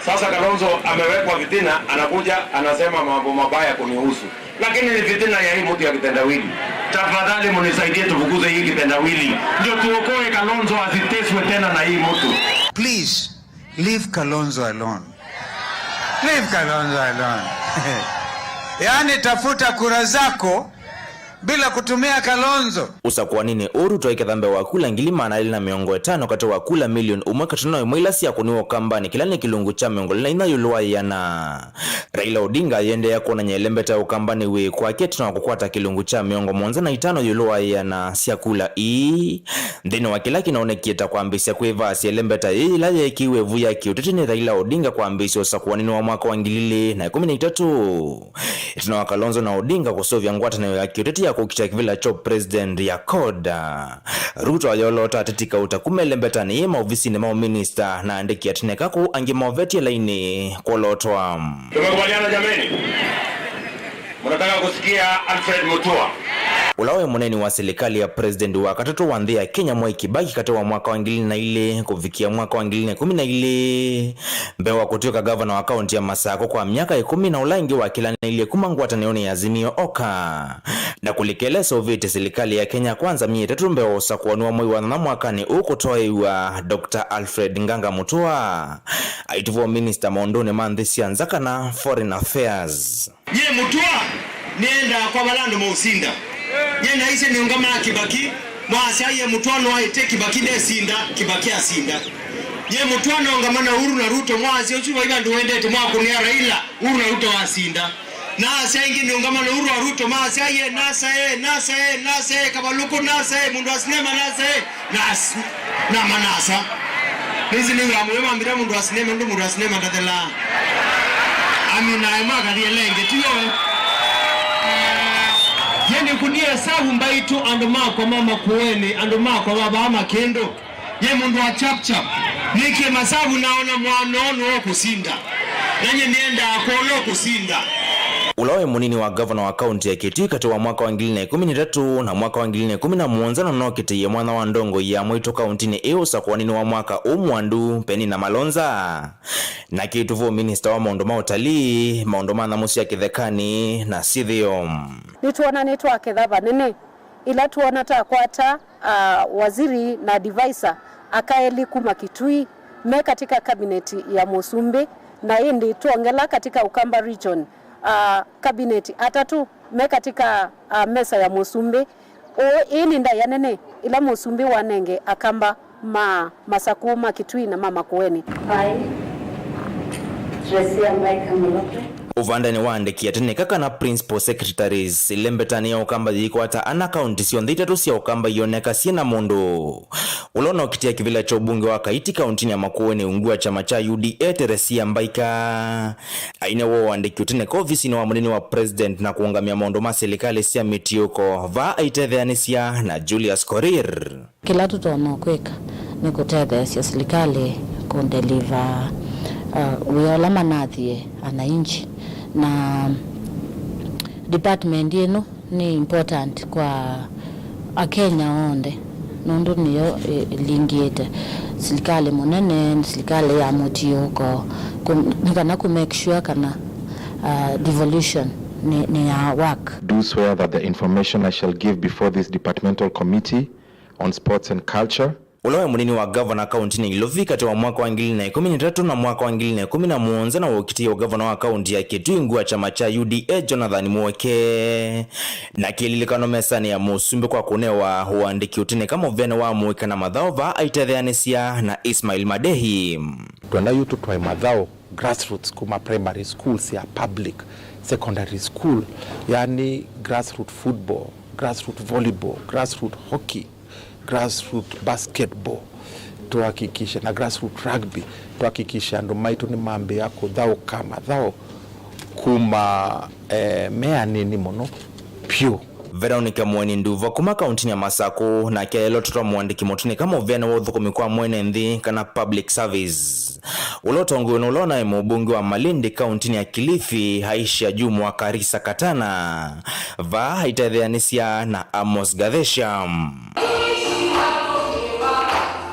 Sasa Kalonzo amewekwa fitina, anakuja anasema mambo mabaya kunihusu. Lakini ni fitina ya hii mtu ya kitendawili. Tafadhali munisaidie tufukuze hii kitendawili. Ndio tuokoe Kalonzo asiteswe tena na hii mtu. Please, leave Kalonzo alone. Leave Kalonzo alone. Yaani, tafuta kura zako bila kutumia Kalonzo. Ũsakũanĩnĩ ũũ, Ruto aiketha mbee wa kula ngili maana elĩ na mĩongo ĩtano katĩ wa kula milioni ũmwe katano ĩmwe ila syakũniwe Ũkambanĩ, kĩla nĩ kĩlungu kya mĩongo ĩlĩ na inya ĩũlũ wa ĩana. Raila Odinga ayĩendeea kwonany'a ĩlembeta ya Ũkambanĩ wĩ kwake ĩtina wa kũkwata kĩlungu kya mĩongo mũonza na itano ĩũlũ wa ĩana sya kula ii. Nthĩnĩ wa kĩla kĩnaonekie ta kwambĩĩsya kwĩvaasya ĩlembeta yĩĩ yĩla yeekĩiwe ĩvu ya kĩũteti nĩ Raila Odinga kwambĩĩsya ũsakũanĩnĩ wa mwaka wa ngili ilĩ na ĩkũmi na itatũ. Ĩtina wa Kalonzo na Odinga kũseũvya ngwatanĩo ya kĩũteti ya kũkita kĩvĩla kya president ya CORD, Ruto ayoloota ateti kauta kuma ĩlembetanĩ yĩ maovisinĩ ma ũminista na andĩki atene ka kũu angĩ movetye lainĩ kwolootwa. Tumekubaliana jameni? Mnataka kusikia Alfred Mutua? Ũla waĩ mũneeni wa silikalĩ ya president wa katatũ wa nthĩ ya Kenya, Mwai Kibaki, katĩ wa mwaka wa ngili na ilĩ kũvikĩa mwaka wa ngili na ĩkũmi na ilĩ, mbee wa kũtw'ĩka gavana wa kaunti ya Masakũ kwa myaka ĩkũmi, na ũla ĩngĩ wakĩlanĩilye kuma ngwatanĩonĩ ya Azimio Oka, na kũlika ĩla ĩseũvĩtye silikalĩ ya Kenya Kwanza myei ĩtatũ mbee wa ũsakũani wa mwei wa nyanya mwakanĩ ũũ kũtwaĩĩw'a Doctor Alfred Nganga Mutua, aitũvwa minista maũndũnĩ ma nthĩ sya nza kana foreign affairs. Nyie Mutua nĩendaa kwa vala andũ maũsinda. Nyie naisye nĩũngamaa Kibaki, mwasya ye Mutua nwaĩte Kibaki ndesinda, Kibaki asinda. Nyie Mutua nongama na Uhuru na Ruto, mwasya ũsu vai vandũ wendete mwakũnĩa Raila, Uhuru na Ruto wasinda. Nasya ĩngĩ nĩũngama na Uhuru wa Ruto, masya ye NASA e, NASA e, NASA e, Kavalũkũ NASA e, mũndũ wa sinema NASA e. Nas-, nama nasa. Nĩsĩ nĩwĩa mũyo mambĩta mũndũ wa sinema, nũndũ mũndũ wa sinema ndathelaa. Amina, ema akathi elenge, tiyo? Ye nĩkũnie esavu mbaitũ, andũ makwa ma Makueni, andũ makwa ma vaa Makĩndũ. Ye mũndũ wa Chapchap, nĩkie masavu naona mwana ũũ nũkũsinda. Nanye nĩendaa kwona ũkũsinda. Ũla waĩ mũnini wa gavana wa kaunti ya Kitui katĩ wa mwaka wa ngili na ĩkũmi na itatũ na mwaka wa ngili na ĩkũmi na mũonza nũnokĩtĩie mwanya wa ndongoi ya mwaitũ kauntinĩ ĩĩ ũsakũanĩnĩ wa mwaka ũũ mwandu, Penina Malonza. Na kĩtũvũ minista wa maũndũ ma ũtalii, maũndũ ma nyamũ sya kĩthekanĩ na syĩthĩo. Nĩtwonanĩtwe aketha vanene. Ĩla twoona twakwata, ah, waziri na advisor aka elĩ kuma Kitui me katika cabinet ya mũsumbĩ, na ĩndĩ twongela katika Ukamba region, ah, cabinet atatũ me katika, ah, mesa ya mũsumbĩ. Ũũ, ĩĩ nĩ ndaĩa nene ĩla mũsumbĩ wanenge Akamba ma Masakũ, ma Kitui na ma Makueni. Hi. Tresia Mbaika Molope. Ũvandanĩ wa andĩki atene kana principal secretaries, ĩlembetanĩ ya Ũkamba yĩikwata ana kaunti syonthe itatũ sya Ũkamba ioneka syĩ na mũndũ. Ũla ũnokĩtĩa kĩvĩla kya ũmbunge wa Kaiti kauntinĩ ya Makueni ungu wa kyama kya U D A, Teresia Mbaika, aine woo andĩki ũtene ka ovisinĩ wa mũnini wa president na kũũngamya maũndũ ma silikalĩ sya mĩtiũko, vaa aitetheanĩsya na Julius Korir. Kĩla tũtonya kwĩka nĩ kũtetheesya silikalĩ kũndeliva, uh, wĩa ũla manathiĩ anainchi. Na department ĩno nĩ important kwa Akenya onthe, nũndũ nĩyo ĩ-, ĩlingĩte silikalĩ mũnene, silikalĩ ya mũtiũko, kũ-, nĩ kana kũ make sure kana, uh, devolution nĩ, nĩ ya work. Do swear that the information I shall give before this departmental committee on sports and culture. Ũla waĩ mũnini wa gavana kauntinĩ ya Ilovi katĩ wa mwaka wa ngili na ĩkũmi na ĩtatũ na mwaka wa ngili na ĩkũmi na mũonza na wokitĩe ũgavana wa kaunti ya Kitui ungu wa kyama kya U D A, Jonathan Muoke. Na kĩlilikano mesanĩ ya mũsumbĩ kwa kũnewa ũandĩki ũtinĩka mũvĩanĩ wa mũika na mathaũ vaa aitetheanĩsya na Ismail Madehi. Twenda yu tũtwae mathaũ grassroots kuma primary schools ya public, secondary school, yani grassroot football, grassroot volleyball, grassroot hockey, grassroot basketball, tuhakikishe na grassroot rugby, tuhakikishe andũ maitũ nĩmambĩĩa kũthaũka mathaũ kuma, eh, me anini mũno pyũ. Veronica Mweni Nduva kuma kauntinĩ ya Masakũ nake aelwa tũtwa mũandĩki mũtinĩka mũvĩanĩ wa ũthũkũmi kwa mwene nthĩ kana public service. Ũla ũtongoew'e nĩ ũla ũnaĩ mũmbunge wa Malindi kauntinĩ ya Kilifi, Aisha Jumwa Karisa Katana, vaa aitetheanĩsya na Amos Gathesha.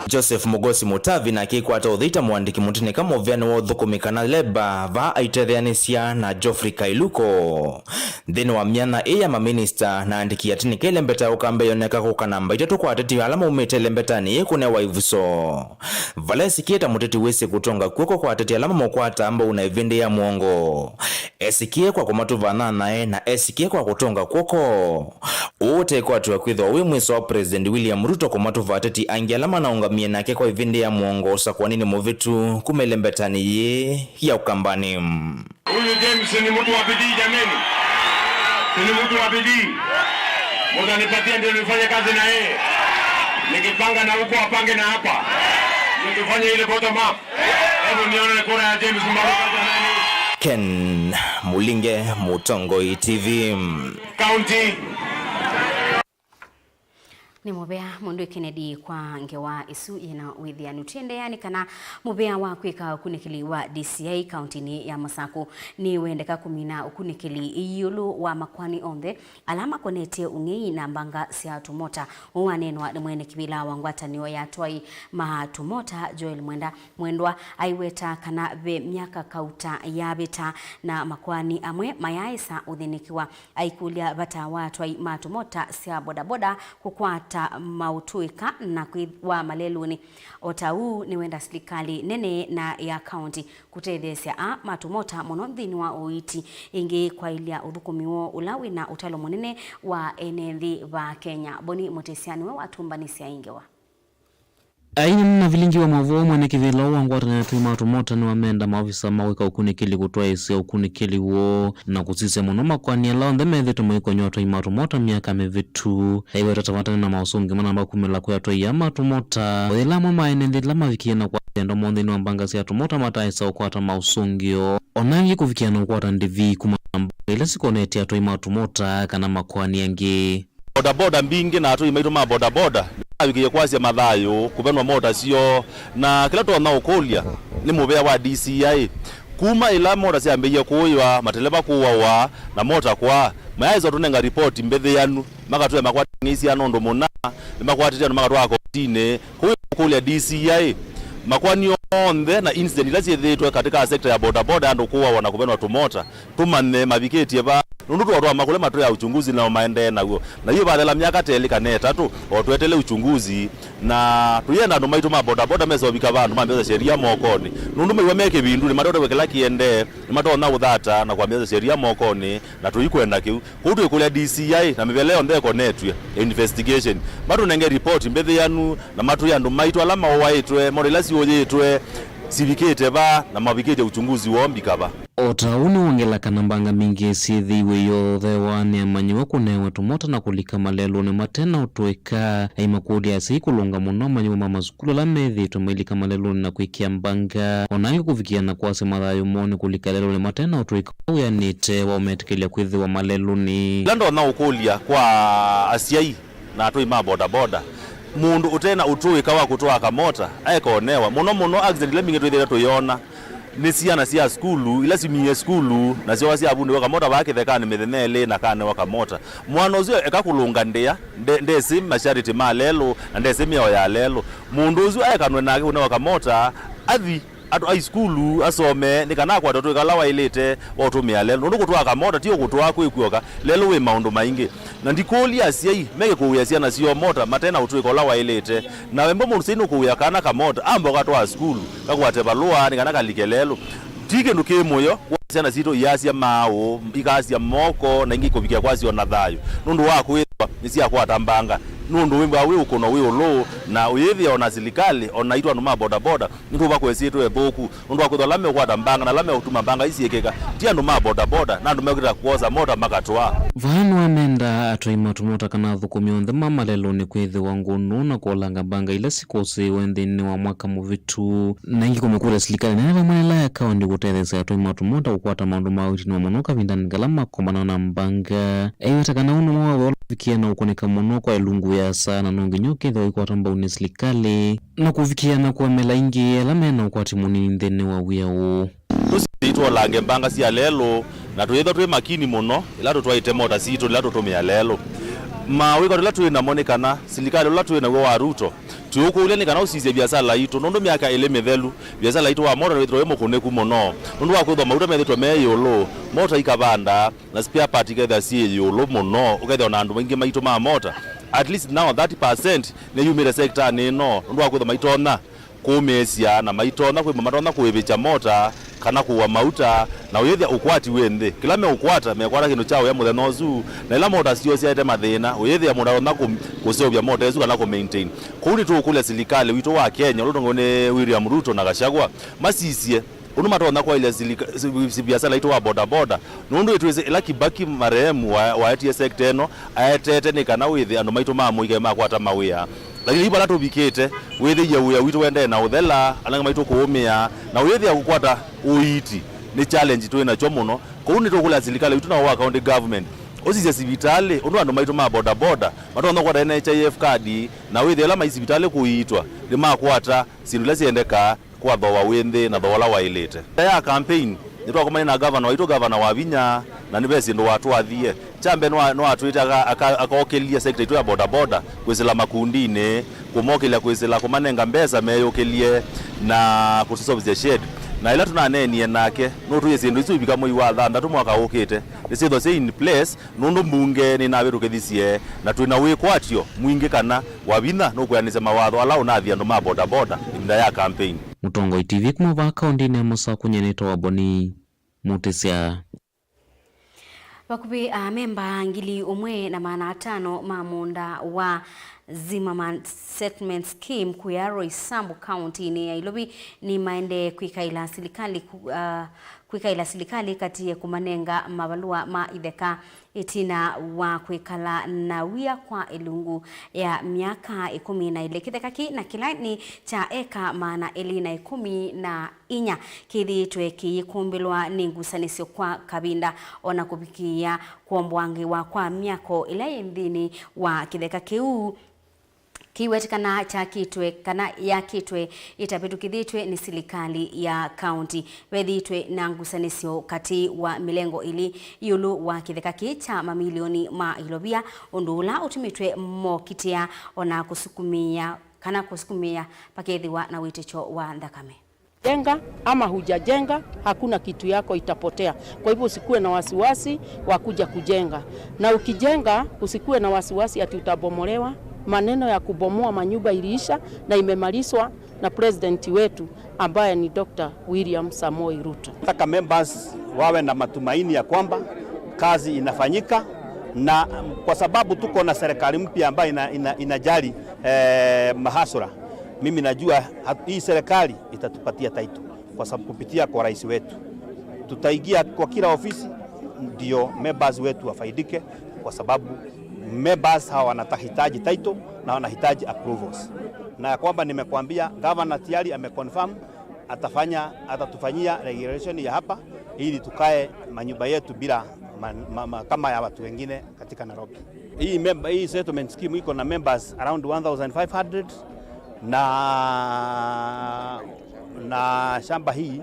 Joseph Mugosi Mutavi nake aikwata ũthei ta mũandĩki mũtinĩka mũvĩanĩ wa ũthũkũmi kana leba, vaa aitetheanĩsya na Geoffrey Kailuko. Nthĩnĩ wa myanya ĩĩ ya maminista na andĩki atinĩka, ĩlembeta ya ũkambe yoneka kũka namba itatũ kwa ateti ala maumĩte ĩlembetanĩ yĩĩ kũnewa ĩvuso. Vala esikie ta mũteti wĩsĩ kũtonga kw'oko kwa ateti ala mamũkwataa mbau na ĩvĩndĩ ya mũongo. Esikie kwa kũmatũva nthanae na esikie kwa kũtonga kw'oko. Ũũ ũtekwatĩwa kwĩthĩwa wĩ mwĩso wa President William Ruto kũmatũva ateti angĩ ala manaũngamie nake kwa ĩvĩndĩ ya mũongo ũsakũaninĩ mũvĩtu kuma ĩlembetanĩ yĩĩ ya ũkambanĩ. Huyu James ni mtu wa bidii jameni. Si ni mtu wa bidii. Mtanipatia ndio nifanye kazi na yeye. Nikipanga na huko apange na hapa. Ndio tufanye ile bottom up. Hebu nione kura ya James Mbaruka jameni. Ken Mulinge, Mũtongoi T V. County. Nĩ mũvea mũndũ Kennedy kwa ngewa ĩsu yĩna wĩthĩanu. Tũendeea nĩ kana mũvea wa kwĩka ũkunĩkĩli wa D C I kauntinĩ ya Masakũ nĩwendeka kũmina ũkunĩkĩli ĩũlũ wa makoani onthe ala makonetye ũng'ei na mbanga sya tũmota. Ũu waneenwa nĩ mwene kĩvĩla wa ngwatanĩo ya atwai ma tũmota, Joel Mwenda Mwendwa, aiweta kana ve myaka kauta yavĩta na makoani amwe mayaaĩsa ũthĩnĩkĩwa. Aikũlya vata wa atwai ma tũmota sya bodaboda kũkwata maũtũĩka na kwĩthĩwa malelũnĩ. O ta ũu, nĩwenda silikalĩ nene na ya kaunti kũtetheesya aa ma tũmota mũno nthĩnĩ wa ũiiti, ĩngĩ kwaĩlya ũthũkũmi woo ũla wĩna ũtalo mũnene wa ene nthĩ va Kenya. Boni Mũtĩsya nĩwe watũmbanĩsya ĩ ngewa. Ainena na vilingi wa maũvoo, mwene kĩvĩla ũũ wa ngwatanĩo ya atwai ma tũmota nĩwamenda maovisa ma kwĩka ũkunĩkĩli kũtwaĩĩsya ũkunĩkĩli woo na kũsisya mũno makoani ala onthe methĩĩtwe maikonywa atwai ma tũmota myaka mĩvĩtu. Aiweta ta vate na maũsũngĩo manamba kumĩla kwĩ atwai aa ma tũmota, o yĩla amwe ma ene nthĩ ala mavikie na kwasya ndomo nthĩnĩ wa mbanga sya tũmota mataaĩsa ũkwata maũsũngĩo, o na angĩ kũvikĩa na ũkwata ndĩvi kumana na mbanga ila sikonetye atwai ma tũmota kana makoani angĩ. Bodaboda mbingĩ na atũi maitũ ma bodaboda nĩmavikĩie kwasya mathayũ, kũvenwa mota syoo, na kĩla tũtonya ũkũlya nĩ mũvea wa D C I. Kuma ĩla mota syambĩie kũĩwa, mateleva kũawa, na mota kwaa, mayaaĩsa ũtũnenga ripoti mbĩthĩanu, makatwĩa makwatĩte ang'ei syana ũndũ mũna, nĩmakwatĩte andũ makatwaa kotinĩ. Kwoou ũkũlya D C I, makoani onthe na incident ila syĩthĩĩtwe katika sector ya bodaboda, andũ kũawa na kũvenwa tũmota, tũmanye mavikĩtye va, nũndũ tũatwaa makũlya matwĩaa uchunguzi nao maendee naw'o. Na yu vathela myaka ta ĩlĩ kana ĩtatũ, o tweteele uchunguzi, na tũyenda andũ maitũ ma bodaboda mesa ũvika vandũ mambĩĩsya sheria mokonĩ, nũndũ maiwa me kĩvindunĩ, matote kĩla kĩendee, nĩmatonya ũthata na kwambĩĩsya sheria mokonĩ, na tũikwenda kĩu. Kwoou twĩkũlya D C I na mĩvela yonthe ĩkonetw'e ya investigation matũnenge ripoti mbĩthĩanu, na matwĩe andũ maitũ ala maũaĩtwe, moto ila siũyĩtwe, sivikĩte va, na mavikĩtye uchunguzi woo mbika va. O ta ũu nĩwongela kana mbanga mbingĩ syĩthĩiwe iyothewa nĩ amanyĩw'a kũnewe tũmota na kũlika malelũnĩ mate na ũtũĩka. Aimakũlya asyai kũlũnga mũno amanyĩw'a ma masukulu ala methĩĩtwe mailika malelũnĩ na kwĩkĩa mbanga, o na angĩ kũvikĩa na kwasya mathayũ moo nĩ kũlika lelũnĩ mate na ũtũĩka ũla wĩanĩte wa ũmetĩkĩlya kwĩthĩwa malelũnĩ. Ĩla ndonya ũkũlya kwa asyai na atũi ma bodaboda, mũndũ ũte na ũtũĩka wa kũtwaa kamota aeka ũnewa. Mũno mũno accident ila mbingĩ twĩthĩĩtwe tũyona nĩ syana sya sukulu ila simie sukulu na syoka syavundĩwa kamota vaa kĩthekanĩ mĩthenya ĩlĩ na kanewa kamota. Mwana ũsu eka kũlũnga ndĩa, nde-, ndesĩ masharti ma lelũ na ndesĩ mĩao ya lelũ. Mũndũ ũsu aekanwe nake kũnewa kamota, athi Andũ a isukulu asome nĩ kana akwate ũtũĩka ũla waĩlĩte wa ũtũmĩa lelũ, nũndũ kũtwaa kamota ti o kũtwaa kwĩ kw'oka. Lelũ wĩ maũndũ maingĩ. Na ndikũlya asyai meke kũũĩa syana syoo mota mate na ũtũĩka ũla waĩlĩte. Na wembo mũsyai nũkũũĩa kana kamota, amba ũkatwaa sukulu, kakwate valũa nĩ kana kalike lelũ. Ti kĩndũ kĩ mũyo kwa syana sitũ iasya maaũ, ikaasya moko, na ingĩ ikũvikĩa kwasya o na thayũ, nũndũ wa kwĩthĩwa nĩsyakwata mbanga. Nũndũ wĩmbaa wĩ ũkũno wĩ ũlũ, na ũyĩthĩa o na silikalĩ, o naitũ andũ ma bodaboda, nĩtũũva kwĩsĩtwe ĩthũku, nũndũ wa kwĩthwa ala meũkwata mbanga na ala meũtuma mbanga isyĩkĩka ti andũ ma bodaboda, na andũ meũkĩta kwosa mota makatwaa. Vaa nĩwamenda atwai ma tũmota kana athũkũmi onthe ma malelũnĩ kwĩthĩwa ngũnũ na kũolanga mbanga ila sikũsĩĩwe nthĩnĩ wa mwaka mũvĩtu, na ingĩ kũmĩkũlya silikalĩ nene vamwe na ĩla ya kaũntĩ kũtetheesya atwai ma tũmota kũkwata maũndũ ma ũiiti nĩmo mũno kavindanĩ kala makombana na mbanga. Aiweta kana ũnũmo wa wĩa ũla ũvikie na ũkũnĩka mũno kwa ĩlungu ya saa, na no nginya ũkethĩwa ũikwata mbau nĩ silikalĩ na kũvikĩa na kũemela aingĩ ala me na ũkwati mũnini nthĩnĩ wa wĩa ũũ. Tũsisye twolange mbanga sya lelũ, na tũyĩthwa twĩ makini mũno ĩla tũtwaĩte mota sitũ ĩla tũtũmĩa lelũ. Mawĩko tũla twĩ namo nĩ kana silikalĩ ũla twĩ naw'o wa Ruto, twĩũkũlya nĩ kana ũsisye viasala itũ, nũndũ myaka ĩlĩ mĩthelu, viasala itũ wa mota wĩthĩtwe wĩ mũkũnĩku mũno, nũndũ wa kwĩthwa mauta methĩtwe me ĩũlũ, mota ikavanda, na spare part ikethĩa syĩ ĩũlũ mũno, ũkethĩa ona andũ maingĩ maitũ ma mota, at least now thirty percent nĩyumĩte sektanĩ ĩno, nũndũ wa kwĩthwa maitonya kũmĩĩsya na maitonya kwĩma matonya kũĩvĩkya mota kana kũua mauta, na ũyĩthĩa ũkwati wĩ nthĩ. Kĩla meũkwata, mekwata kĩndũ kya ũya mũthenya ũsu, na ĩla mota syoo syaete mathĩna, ũyĩthĩa mũndũ atonya kũ-, kũseũvya mota ĩsu kana kũ maintain. Kwoou nĩtũũkũlya silikalĩ witũ wa Kenya ũla ũtongoew'e nĩ William Ruto na Gachagua masisye ũndũ matonya kwaĩlya silika-, si-, si-, biasala itũ wa bodaboda, nũndũ nĩtwĩsĩ ĩla Kibaki marehemu wa-, waetie sekta ĩno aetete nĩ kana wĩthĩ andũ maitũ ma mũikaĩ makwata mawĩa. Lakini yu vala tũvikĩte, wĩthĩie wĩa witũ ũendee na ũthela, ala angĩ maitũ kũũmĩa, na ũyĩthĩa kũkwata ũiiti nĩ challenge twĩ nakyo mũno. Kwoou nĩtũkũlya silikalĩ witũ na wa county government ũsisye sivitalĩ ũndũ andũ maitũ ma bodaboda matonya kũkwata N H I F kadi, na wĩthĩa ala mai sivitalĩ kũiitwa nĩmakwata syĩndũ ila syendekaa kwa thooa wĩ nthĩ na thooa ũla waĩlĩte. Mbee ya campaign, nĩtwakomanie na gavana waitũ, gavana Wavinya, na nĩ ve syĩndũ watwathie. Kya mbee, nĩwa-, nĩwatwĩte aka-, aka-, akokĩlye sekta itũ ya bodaboda kwĩsĩla makundinĩ, kũmokĩlya kwĩsĩla kũmanenga mbesa meyũkĩlye na kũsisovethya shed. Na ĩla tũnaneenie nake, nũtwĩie syĩndũ isu ivika mwei wa thanthatũ mwaka ũkĩte nĩsyĩthwa syĩ in place, nũndũ mbunge nĩnavĩtũkĩthisye, na twĩ na wĩkwatyo mwingĩ kana Wavinya nũkwĩanĩsya mawatho ala ũnathi andũ ma bodaboda ĩvinda ya campaign. Mũtongoi T V kuma vaa kaũntĩnĩ ya Masakũ, nyie nĩtawa Boni Mũtĩsya. Vakuvĩ amemba ngili ũmwe na maana atano ma mũũnda wa Zimmerman Settlement Scheme kũya Roysambu kaũntĩnĩ ya Ilovi nĩmaendee kwĩkaĩla silikalĩ ku-, ah, kwĩkaĩla silikalĩ ĩkatie kũmanenga mavalũa ma itheka ĩtina wa kwĩkala na wia kwa ĩlungu ya myaka ĩkũmi na ĩlĩ. Kĩtheka kĩĩ na kĩla nĩ kya eka maana elĩ na ĩkũmi na inya kĩthĩĩtwe kĩyĩkũmbĩlwa nĩ ngusanĩsyo kwa kavinda, o na kũvikĩĩa kũomboangĩwa kwa myako ĩla yĩ nthĩnĩ wa kĩtheka kĩu. Kĩiwetĩkana kyakĩtwe kana yakĩtwe ĩtavĩtũkĩthĩtw'e nĩ silikalĩ ya kaũntĩ. Vethĩĩtwe na ngusanĩsyo katĩ wa mĩlengo ĩlĩ ĩũlũ wa kĩtheka kĩĩ kya mamilioni ma ilovia, ũndũ ũla ũtumĩtwe mokitĩa o na kũsukumĩa kana kũsukumĩa pakethĩwa na wĩtĩkyo wa nthakame. Jenga ama hujajenga, hakuna kitu yako itapotea. Kwa hivyo usikuwe na wasiwasi wa kuja kujenga. Na ukijenga, usikuwe na wasiwasi ati utabomolewa. Maneno ya kubomoa manyumba iliisha na imemalizwa na president wetu ambaye ni Doctor William Samoei Ruto. Nataka members wawe na matumaini ya kwamba kazi inafanyika, na kwa sababu tuko na serikali mpya ambayo ina-, ina-, inajali, eh, mahasura. Mimi najua hat-, hii serikali itatupatia title kwa sababu kupitia kwa rais wetu. Tutaingia kwa kila ofisi ndio members wetu wafaidike, kwa sababu members hawa wanahitaji title na wanahitaji approvals. Na ya kwamba nimekuambia, governor tayari ameconfirm atafanya, atatufanyia regulation ya hapa ili tukae manyumba yetu bila ma-, ma-, ma-, kama ya watu wengine katika Nairobi. Hii member, hii settlement scheme iko na members around one thousand five hundred, na, na shamba hii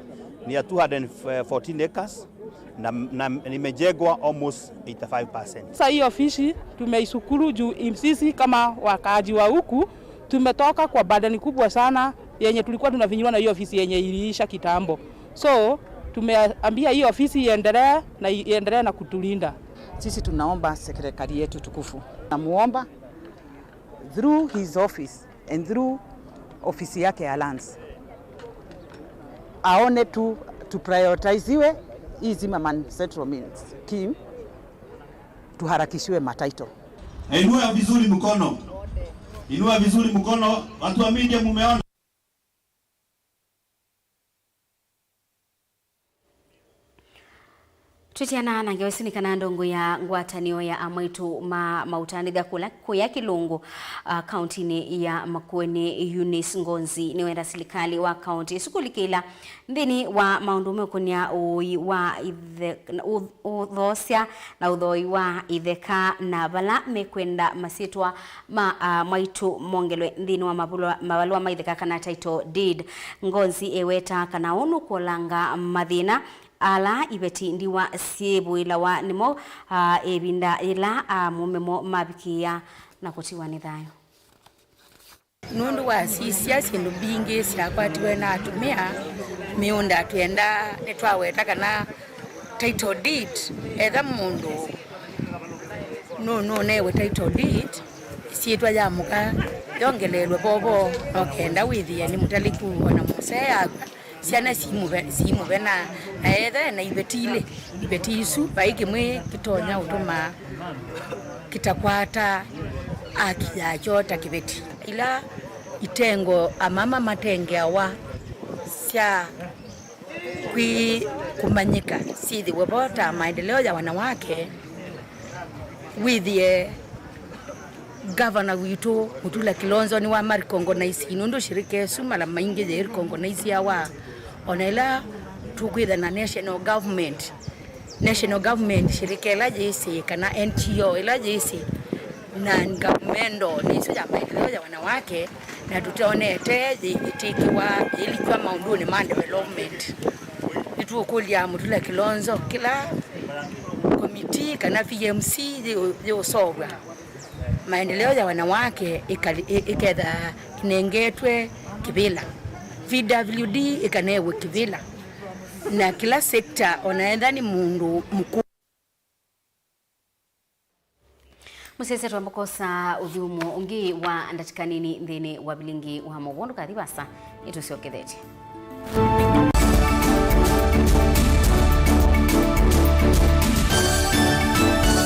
ni ya two hundred fourteen acres, na, na nimejengwa almost eighty-five percent. Sasa hii ofisi tumeishukuru juu sisi kama wakaaji wa huku tumetoka kwa burden kubwa sana. yenye tulikuwa tunafinyiliwa na hiyo ofisi yenye iliisha kitambo. So tumeambia hii ofisi iendelee na iendelee na kutulinda. Sisi tunaomba serikali yetu tukufu, namuomba through his office and through ofisi yake ya lands, aone tu, tu prioritiziwe hii Zimmerman settlement scheme, tuharakishiwe matitle. Inua vizuri mkono. Inua vizuri mkono. Watu wa media, mumeona? Twĩtiana na ngewa isu nĩ kana ndongo ya ngwatanĩo ya amwaitũ ma maũtanĩthya kũla kũya Kĩlũngũ, ah, kauntinĩ ya Makueni, Eunice Ngonzi, nĩwenda silikalĩ wa kaunti ĩsu kũlikĩla nthĩnĩ wa maũndũ meũkũnĩa ũoi wa ithe, ũ-, ũthoosya na ũthoi wa itheka, na vala mekwenda masyĩtwa ma, ah, mwaitũ mongelwe nthĩnĩ wa mavalũa, mavalũa ma itheka kana title deed. Ngonzi eweta kana ũũ nũkũolanga mathĩna ala iveti ndiwa syĩvũĩlawa nĩmo, ah, ĩvinda yĩla amũme mo mavikĩĩa na kũtiwa nĩ thayũ. Nũndũ wa sisya syĩndũ mbingĩ syakwatiwe na atumĩa, mĩũnda twĩenda nĩtwaweta kana title deed, etha mũndũ nũ-, nũnewe title deed, ĩsyĩtwa ya mũka yongeleelwe vovo, no kenda wĩthĩe nĩ mũtalĩku ona mũsee akw'a. Syana simũve-, simũvena, na etha ena iveti ilĩ, iveti isu vai kĩmwe kĩtonya ũtũma kĩtakwata aki yakyo ta kĩveti. Ila itengo amama matengeawa sya kwĩ kũmanyĩka syĩthĩwe vo ta maendeleo ya wanawake, wĩthĩe Gavana witũ Mutula Kilonzo nĩwa ma recognize, nũndũ shirika ĩsu mala maingĩ yĩ recognizeawa. Ona ĩla tũkwĩtha na national government, national government shirika ĩla yĩsĩ kana N G O ĩla yĩsĩ non-governmental nĩ ĩsu ya maendeleo ya wanawake, na tũtonete yĩtĩkĩwa yĩlikw'a maũndũnĩ ma development. Nĩtũũkũlya Mutula Kilonzo kĩla komiti kana V M C yĩ-, yĩũsovwa maendeleo ya wanawake ĩkali-, ĩ-, ĩketha ĩnengetwe kĩvĩla, V W D ĩkanewe kĩvĩla, na kĩla sector ona etha nĩ mũndũ mũkũũ. Mũsyaĩĩsya twamba kwosa ũthyũmũo ũngĩ wa ndatĩka nini nthĩnĩ wa vilingi wa mũvũndũ kathi vasa, nĩtũsyokethetye.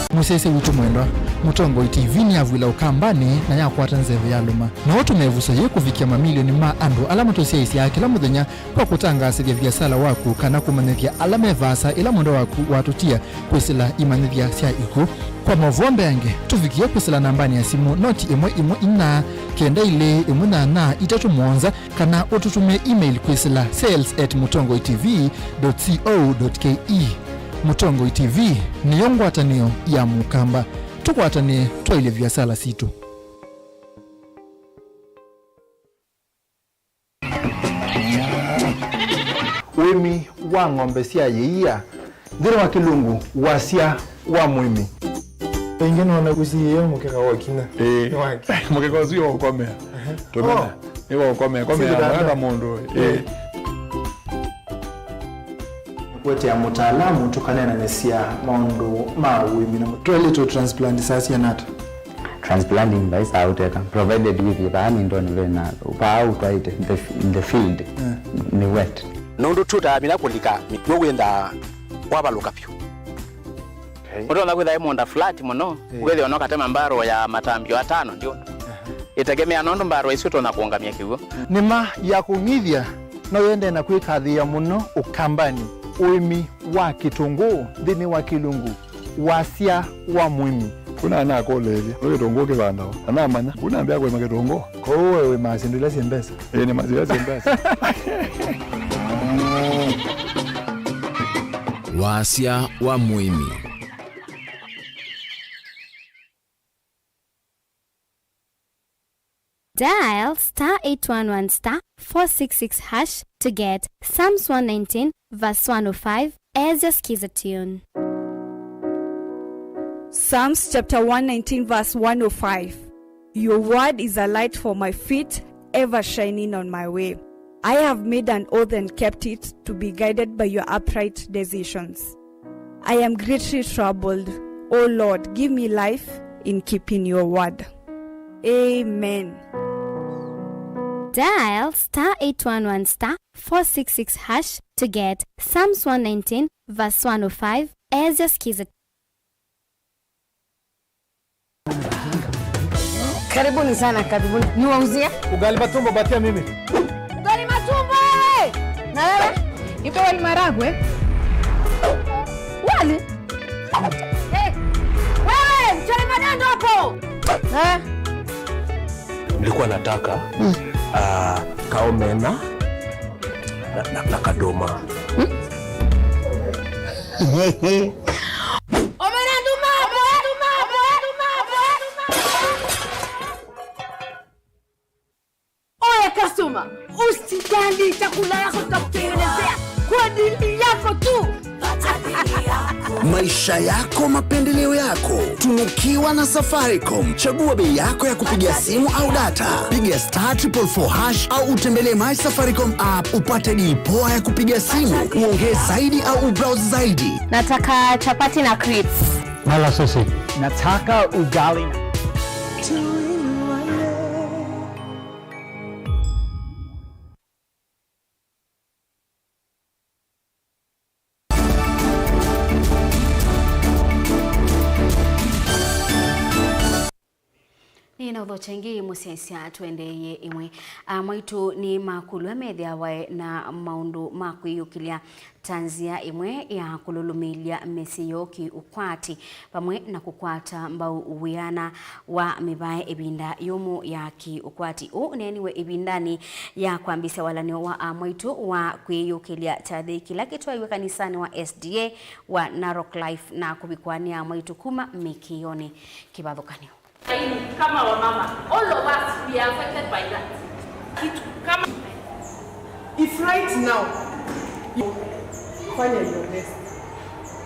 Mũsyaĩĩsya witũ mwendwa, Mũtongoi T V nĩyavw'ĩla Ũkambanĩ na yakwata nzeve yalũma. No ũtũme ĩvuso yĩĩ kũvikĩa mamilioni ma andũ ala matũsyaĩĩsyaa kĩla mũthenya kwa kũtangaasĩthya viasala waku kana kũmanyĩthya ala me vaasa ĩla mwendwa waku watũtia kwĩsĩla imanyĩthya sya ikw'ũ. Kwa maũvoo mbeange, tũvikĩe kwĩsĩla nambanĩ ya simũ noti ĩmwe ĩmwe inya, kenda ilĩ ĩmwe nyanya itatũ mũonza, kana ũtũtũmĩe email kwĩsĩla sales at mũtongoi T V dot co dot K E. Mũtongoi T V nĩyo ngwatanĩo ya Mũkamba. Tũkwatanĩe twaĩlye viasala sitũ. Ũĩmi wa ng'ombe sya yĩia. Nthĩnĩ wa Kĩlungu, wasya wa mũĩmi. Ĩngĩ nona kũsiĩĩa mũkeka wa kinya. Ĩĩ. Nĩ wake. Mũkeka ũsu nĩ wa ũkomea. Tũmena. Oh. Nĩ wa ũkomea. Komea. Sĩkĩtanda. Weka mũndũ. Ĩĩ. Kũetea mũtaalamu tũkaneenanĩsya maũndũ ma ũĩmi na. Twaĩlĩtwe transplant saa siana ata? Transplanting vai saa ũteka, provided with vaa mindoni vena, vaa ũtwaĩte, the, the field, yeah, nĩ wet. Nũndũ tũtaamina kũlika mĩkw'ũ wĩthaa wavalũka vyũ. Okay. Ũtonya kwĩtha ĩ mũũnda flat mũno, yeah, ũkethĩa ona ũkatema mbarũ ya matambio atano ndio. Aha. Ĩtegemea nũndũ mbarũ isu ũtonya kũũngamya kĩw'ũ. Nĩma ya kũng'ithya no yende na kwĩkathĩĩa mũno Ũkambanĩ, ũĩmi wa kĩtũngũũ nthĩnĩ wa Kĩlungu. Wasya wa mũĩmi. Kuna anakũlĩĩlya, nĩ kĩtũngũũ kĩvandawa? Na namanya, kuna ambĩa kũĩma kĩtũngũũ. Kwoou we wĩmaa syĩndũ ila syĩ mbesa? Ĩĩ, nĩmaa syĩndũ ila syĩ mbesa. Wasya wa mũĩmi. Dial star eight one one star four six six hash to get Psalms one nineteen verse one oh five as your skiza tune. Psalms chapter one nineteen verse one oh five. Your word is a light for my feet ever shining on my way. I have made an oath and kept it, to be guided by your upright decisions. I am greatly troubled. O Lord, give me life in keeping your word. Amen. Dial star eight one one star four six six hash to get Psalms one nineteen verse one oh five as your Skiza. Karibuni sana, karibuni. Niwauzie? Ugali matumbo, patia mimi. Ugali matumbo, eh! Na wewe? Nipe wali maragwe. Wali? Eh, wewe, mchele madando hapo. Eh? Nilikuwa nataka, ah, kaomena na, na, na kadoma. Omena nduma, omena nduma, omena nduma, omena nduma. Oya customer, usijali, chakula yako tutakutengenezea kwa ajili yako tu. Maisha yako, mapendeleo yako. Tunukiwa na Safaricom. Chagua bei yako ya kupiga simu au data. Piga star triple four hash au utembelee My Safaricom app upate deal poa ya kupiga simu. Uongee zaidi au ubrowse zaidi. Nataka chapati na crips. Mala sausage. Nataka ugali na Nĩ na ũthokya ĩngĩ mũsyaĩĩsya tũendeeye ĩmwe. Amwaitũ nĩ makũlw'a methĩawa na maũndũ ma kwĩyũkĩlya ta nzĩa ĩmwe ya kũlũlũmĩĩlya mĩsyĩ yoo kĩ-ũkwati, vamwe na kũkwata mbau wĩana wa mĩvae ĩvinda yũmũ ya kĩ-ũkwati. Ũũ ũneeniwe ĩvindanĩ ya kwambĩĩsya walany'o wa amwaitũ wa kwĩyũkĩlya kyathĩ kĩla kĩtwaiwe kanisanĩ wa S D A wa Narok Life na kũvikwa nĩ amwaitũ kuma mĩkĩĩonĩ kĩvathũkany'o. Kama wamama, all of us, we are affected by that. Kitu kama if right now, you fanya your best.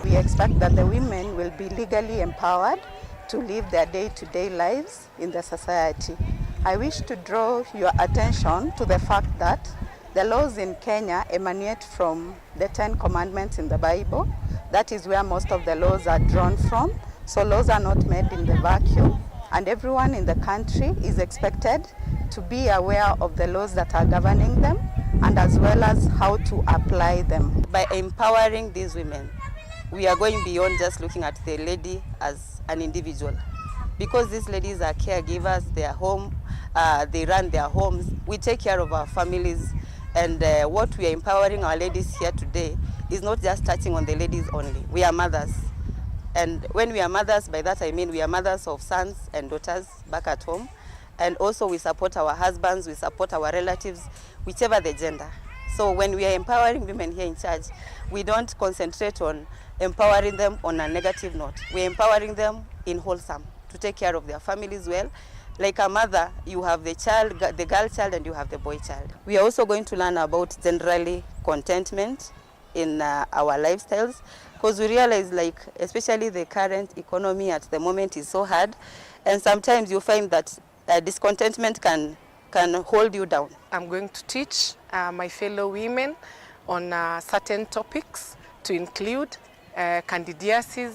We expect that the women will be legally empowered to live their day-to-day lives in the society. I wish to draw your attention to the fact that the laws in Kenya emanate from the Ten Commandments in the Bible. That is where most of the laws are drawn from. So laws are not made in the vacuum, and everyone in the country is expected to be aware of the laws that are governing them and as well as how to apply them. By empowering these women, we are going beyond just looking at the lady as an individual, because these ladies are caregivers, they are home, uh, they run their homes, we take care of our families, and, uh, what we are empowering our ladies here today is not just touching on the ladies only. We are mothers, and when we are mothers, by that I mean we are mothers of sons and daughters back at home, and also we support our husbands, we support our relatives, whichever the gender. So when we are empowering women here in charge, we don't concentrate on empowering them on a negative note. We are empowering them in wholesome, to take care of their families well. Like a mother, you have the child, the girl child, and you have the boy child. We are also going to learn about generally contentment in, uh, our lifestyles, because we realize, like, especially the current economy at the moment is so hard, and sometimes you find that, uh, discontentment can, can hold you down. I'm going to teach, uh, my fellow women on, uh, certain topics, to include, uh, candidiasis,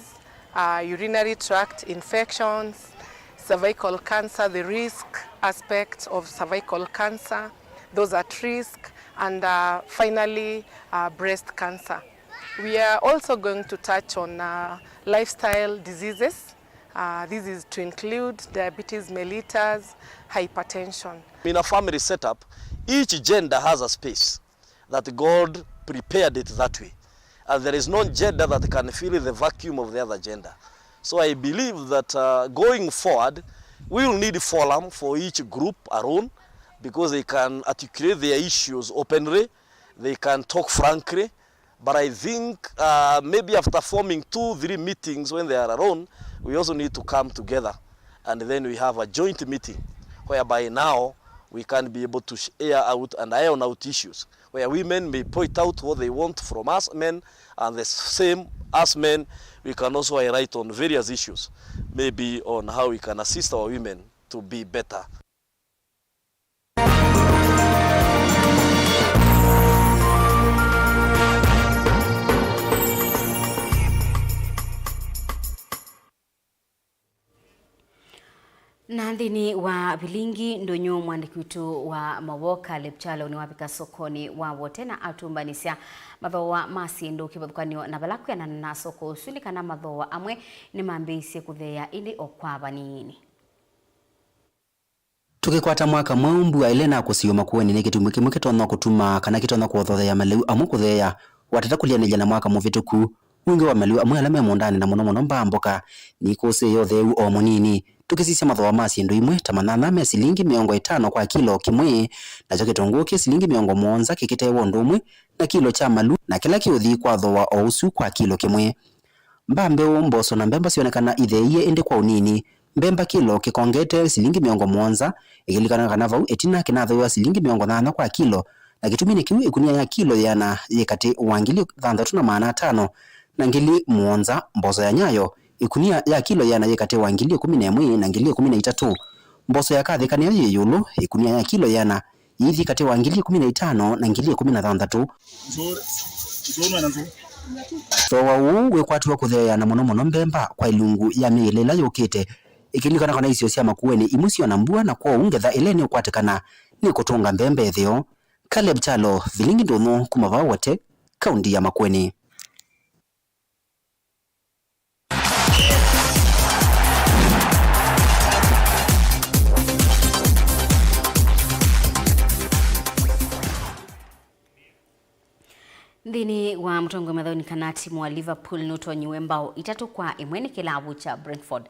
uh, urinary tract infections, cervical cancer, the risk aspect of cervical cancer, those at risk, and, uh, finally, uh, breast cancer. We are also going to touch on, uh, lifestyle diseases. Uh, this is to include diabetes mellitus, hypertension. In a family setup, each gender has a space that God prepared it that way. And there is no gender that can fill the vacuum of the other gender. So I believe that, uh, going forward, we will need forum for each group alone, because they can articulate their issues openly, they can talk frankly. But I think, uh, maybe after forming two, three meetings when they are alone, we also need to come together. And then we have a joint meeting whereby now we can be able to sh-, air out and iron out issues where women may point out what they want from us men, and the same, us men, we can also highlight on various issues, maybe on how we can assist our women to be better. Na nthĩnĩ wa vilingi ndũnyũ, mwandĩki witũ wa maũvoo Caleb Kyalo nĩwavika sokonĩ wa Wote na atũmbanĩsya mathooa ma syĩndũ kĩvathũkany'o na vala kwĩanana na soko ũsu, nĩ kana mathooa amwe nĩmambĩĩisye kũtheea ĩndĩ o kwa vanini. Tũkĩkwata mwaka mweũ, mbua ĩla ĩnakũsĩĩw'a Makueni nĩ kĩtumbĩ kĩmwe kĩtonya kũtuma kana kĩtonya kũthotheea malĩu amwe kũtheea. Watata kũlyanĩlya na mwaka mũvĩtũku, wingĩ wa malĩu amwe ala me mũũndanĩ na mũno mũno mbaa mboka nĩikũsĩĩe ũtheeu o mũnini. Tũkĩsisya mathooa ma syĩndũ imwe, ta manyanya me silingi mĩongo ĩtano kwa kilo kĩmwe, nakyo kĩtũngũũ kĩ silingi mĩongo mũonza kĩkĩteewa ũndũ ũmwe na kilo kya malũ, na kĩla kĩũthi kwa thooa o ũsu kwa kilo kĩmwe. Mbaa mbeũ, mboso na mbemba syonekana itheeie ĩndĩ kwa ũnini. Mbemba kilo kĩkongete silingi mĩongo mũonza, ĩkĩlilikana kana vau ĩtina kĩnathooiwa silingi mĩongo nyanya kwa kilo, na kĩtuminĩ kĩu ĩkunia ya kilo yĩana yĩ katĩ wa ngili thanthatũ na maana atano na ngili mũonza. Mboso ya nyayo, ĩkunia ya kilo yĩana yĩ katĩ wa ngili ĩkũmi na ĩmwe na ngili ĩkũmi na itatũ. Mboso ya kathĩ kana ĩyo yĩ ĩũlũ, ĩkunia ya kilo yĩana yĩithi katĩ wa ngili ĩkũmi na itano na ngili ĩkũmi na thanthatũ. Thooa ũũ wĩkwatiwa kũtheea na mũno mũno mbemba kwa ilungu ya myei ĩlĩ ĩla yũkĩte, ĩkĩlilikana kana isio sya Makueni imwe syona mbua, na kwoou ngetha ĩla ĩnĩũkwatĩkana nĩkũtũnga mbemba ĩtheo. Caleb Kyalo, vilingi ndũnyũ, kuma vaa Wote, kaunti ya Makueni. Nthĩnĩ wa mũtongoi mathaũnĩ kana timu wa Liverpool nũtonyiwe mbao itatũ kwa ĩmwe nĩ kĩlavu kya Brentford.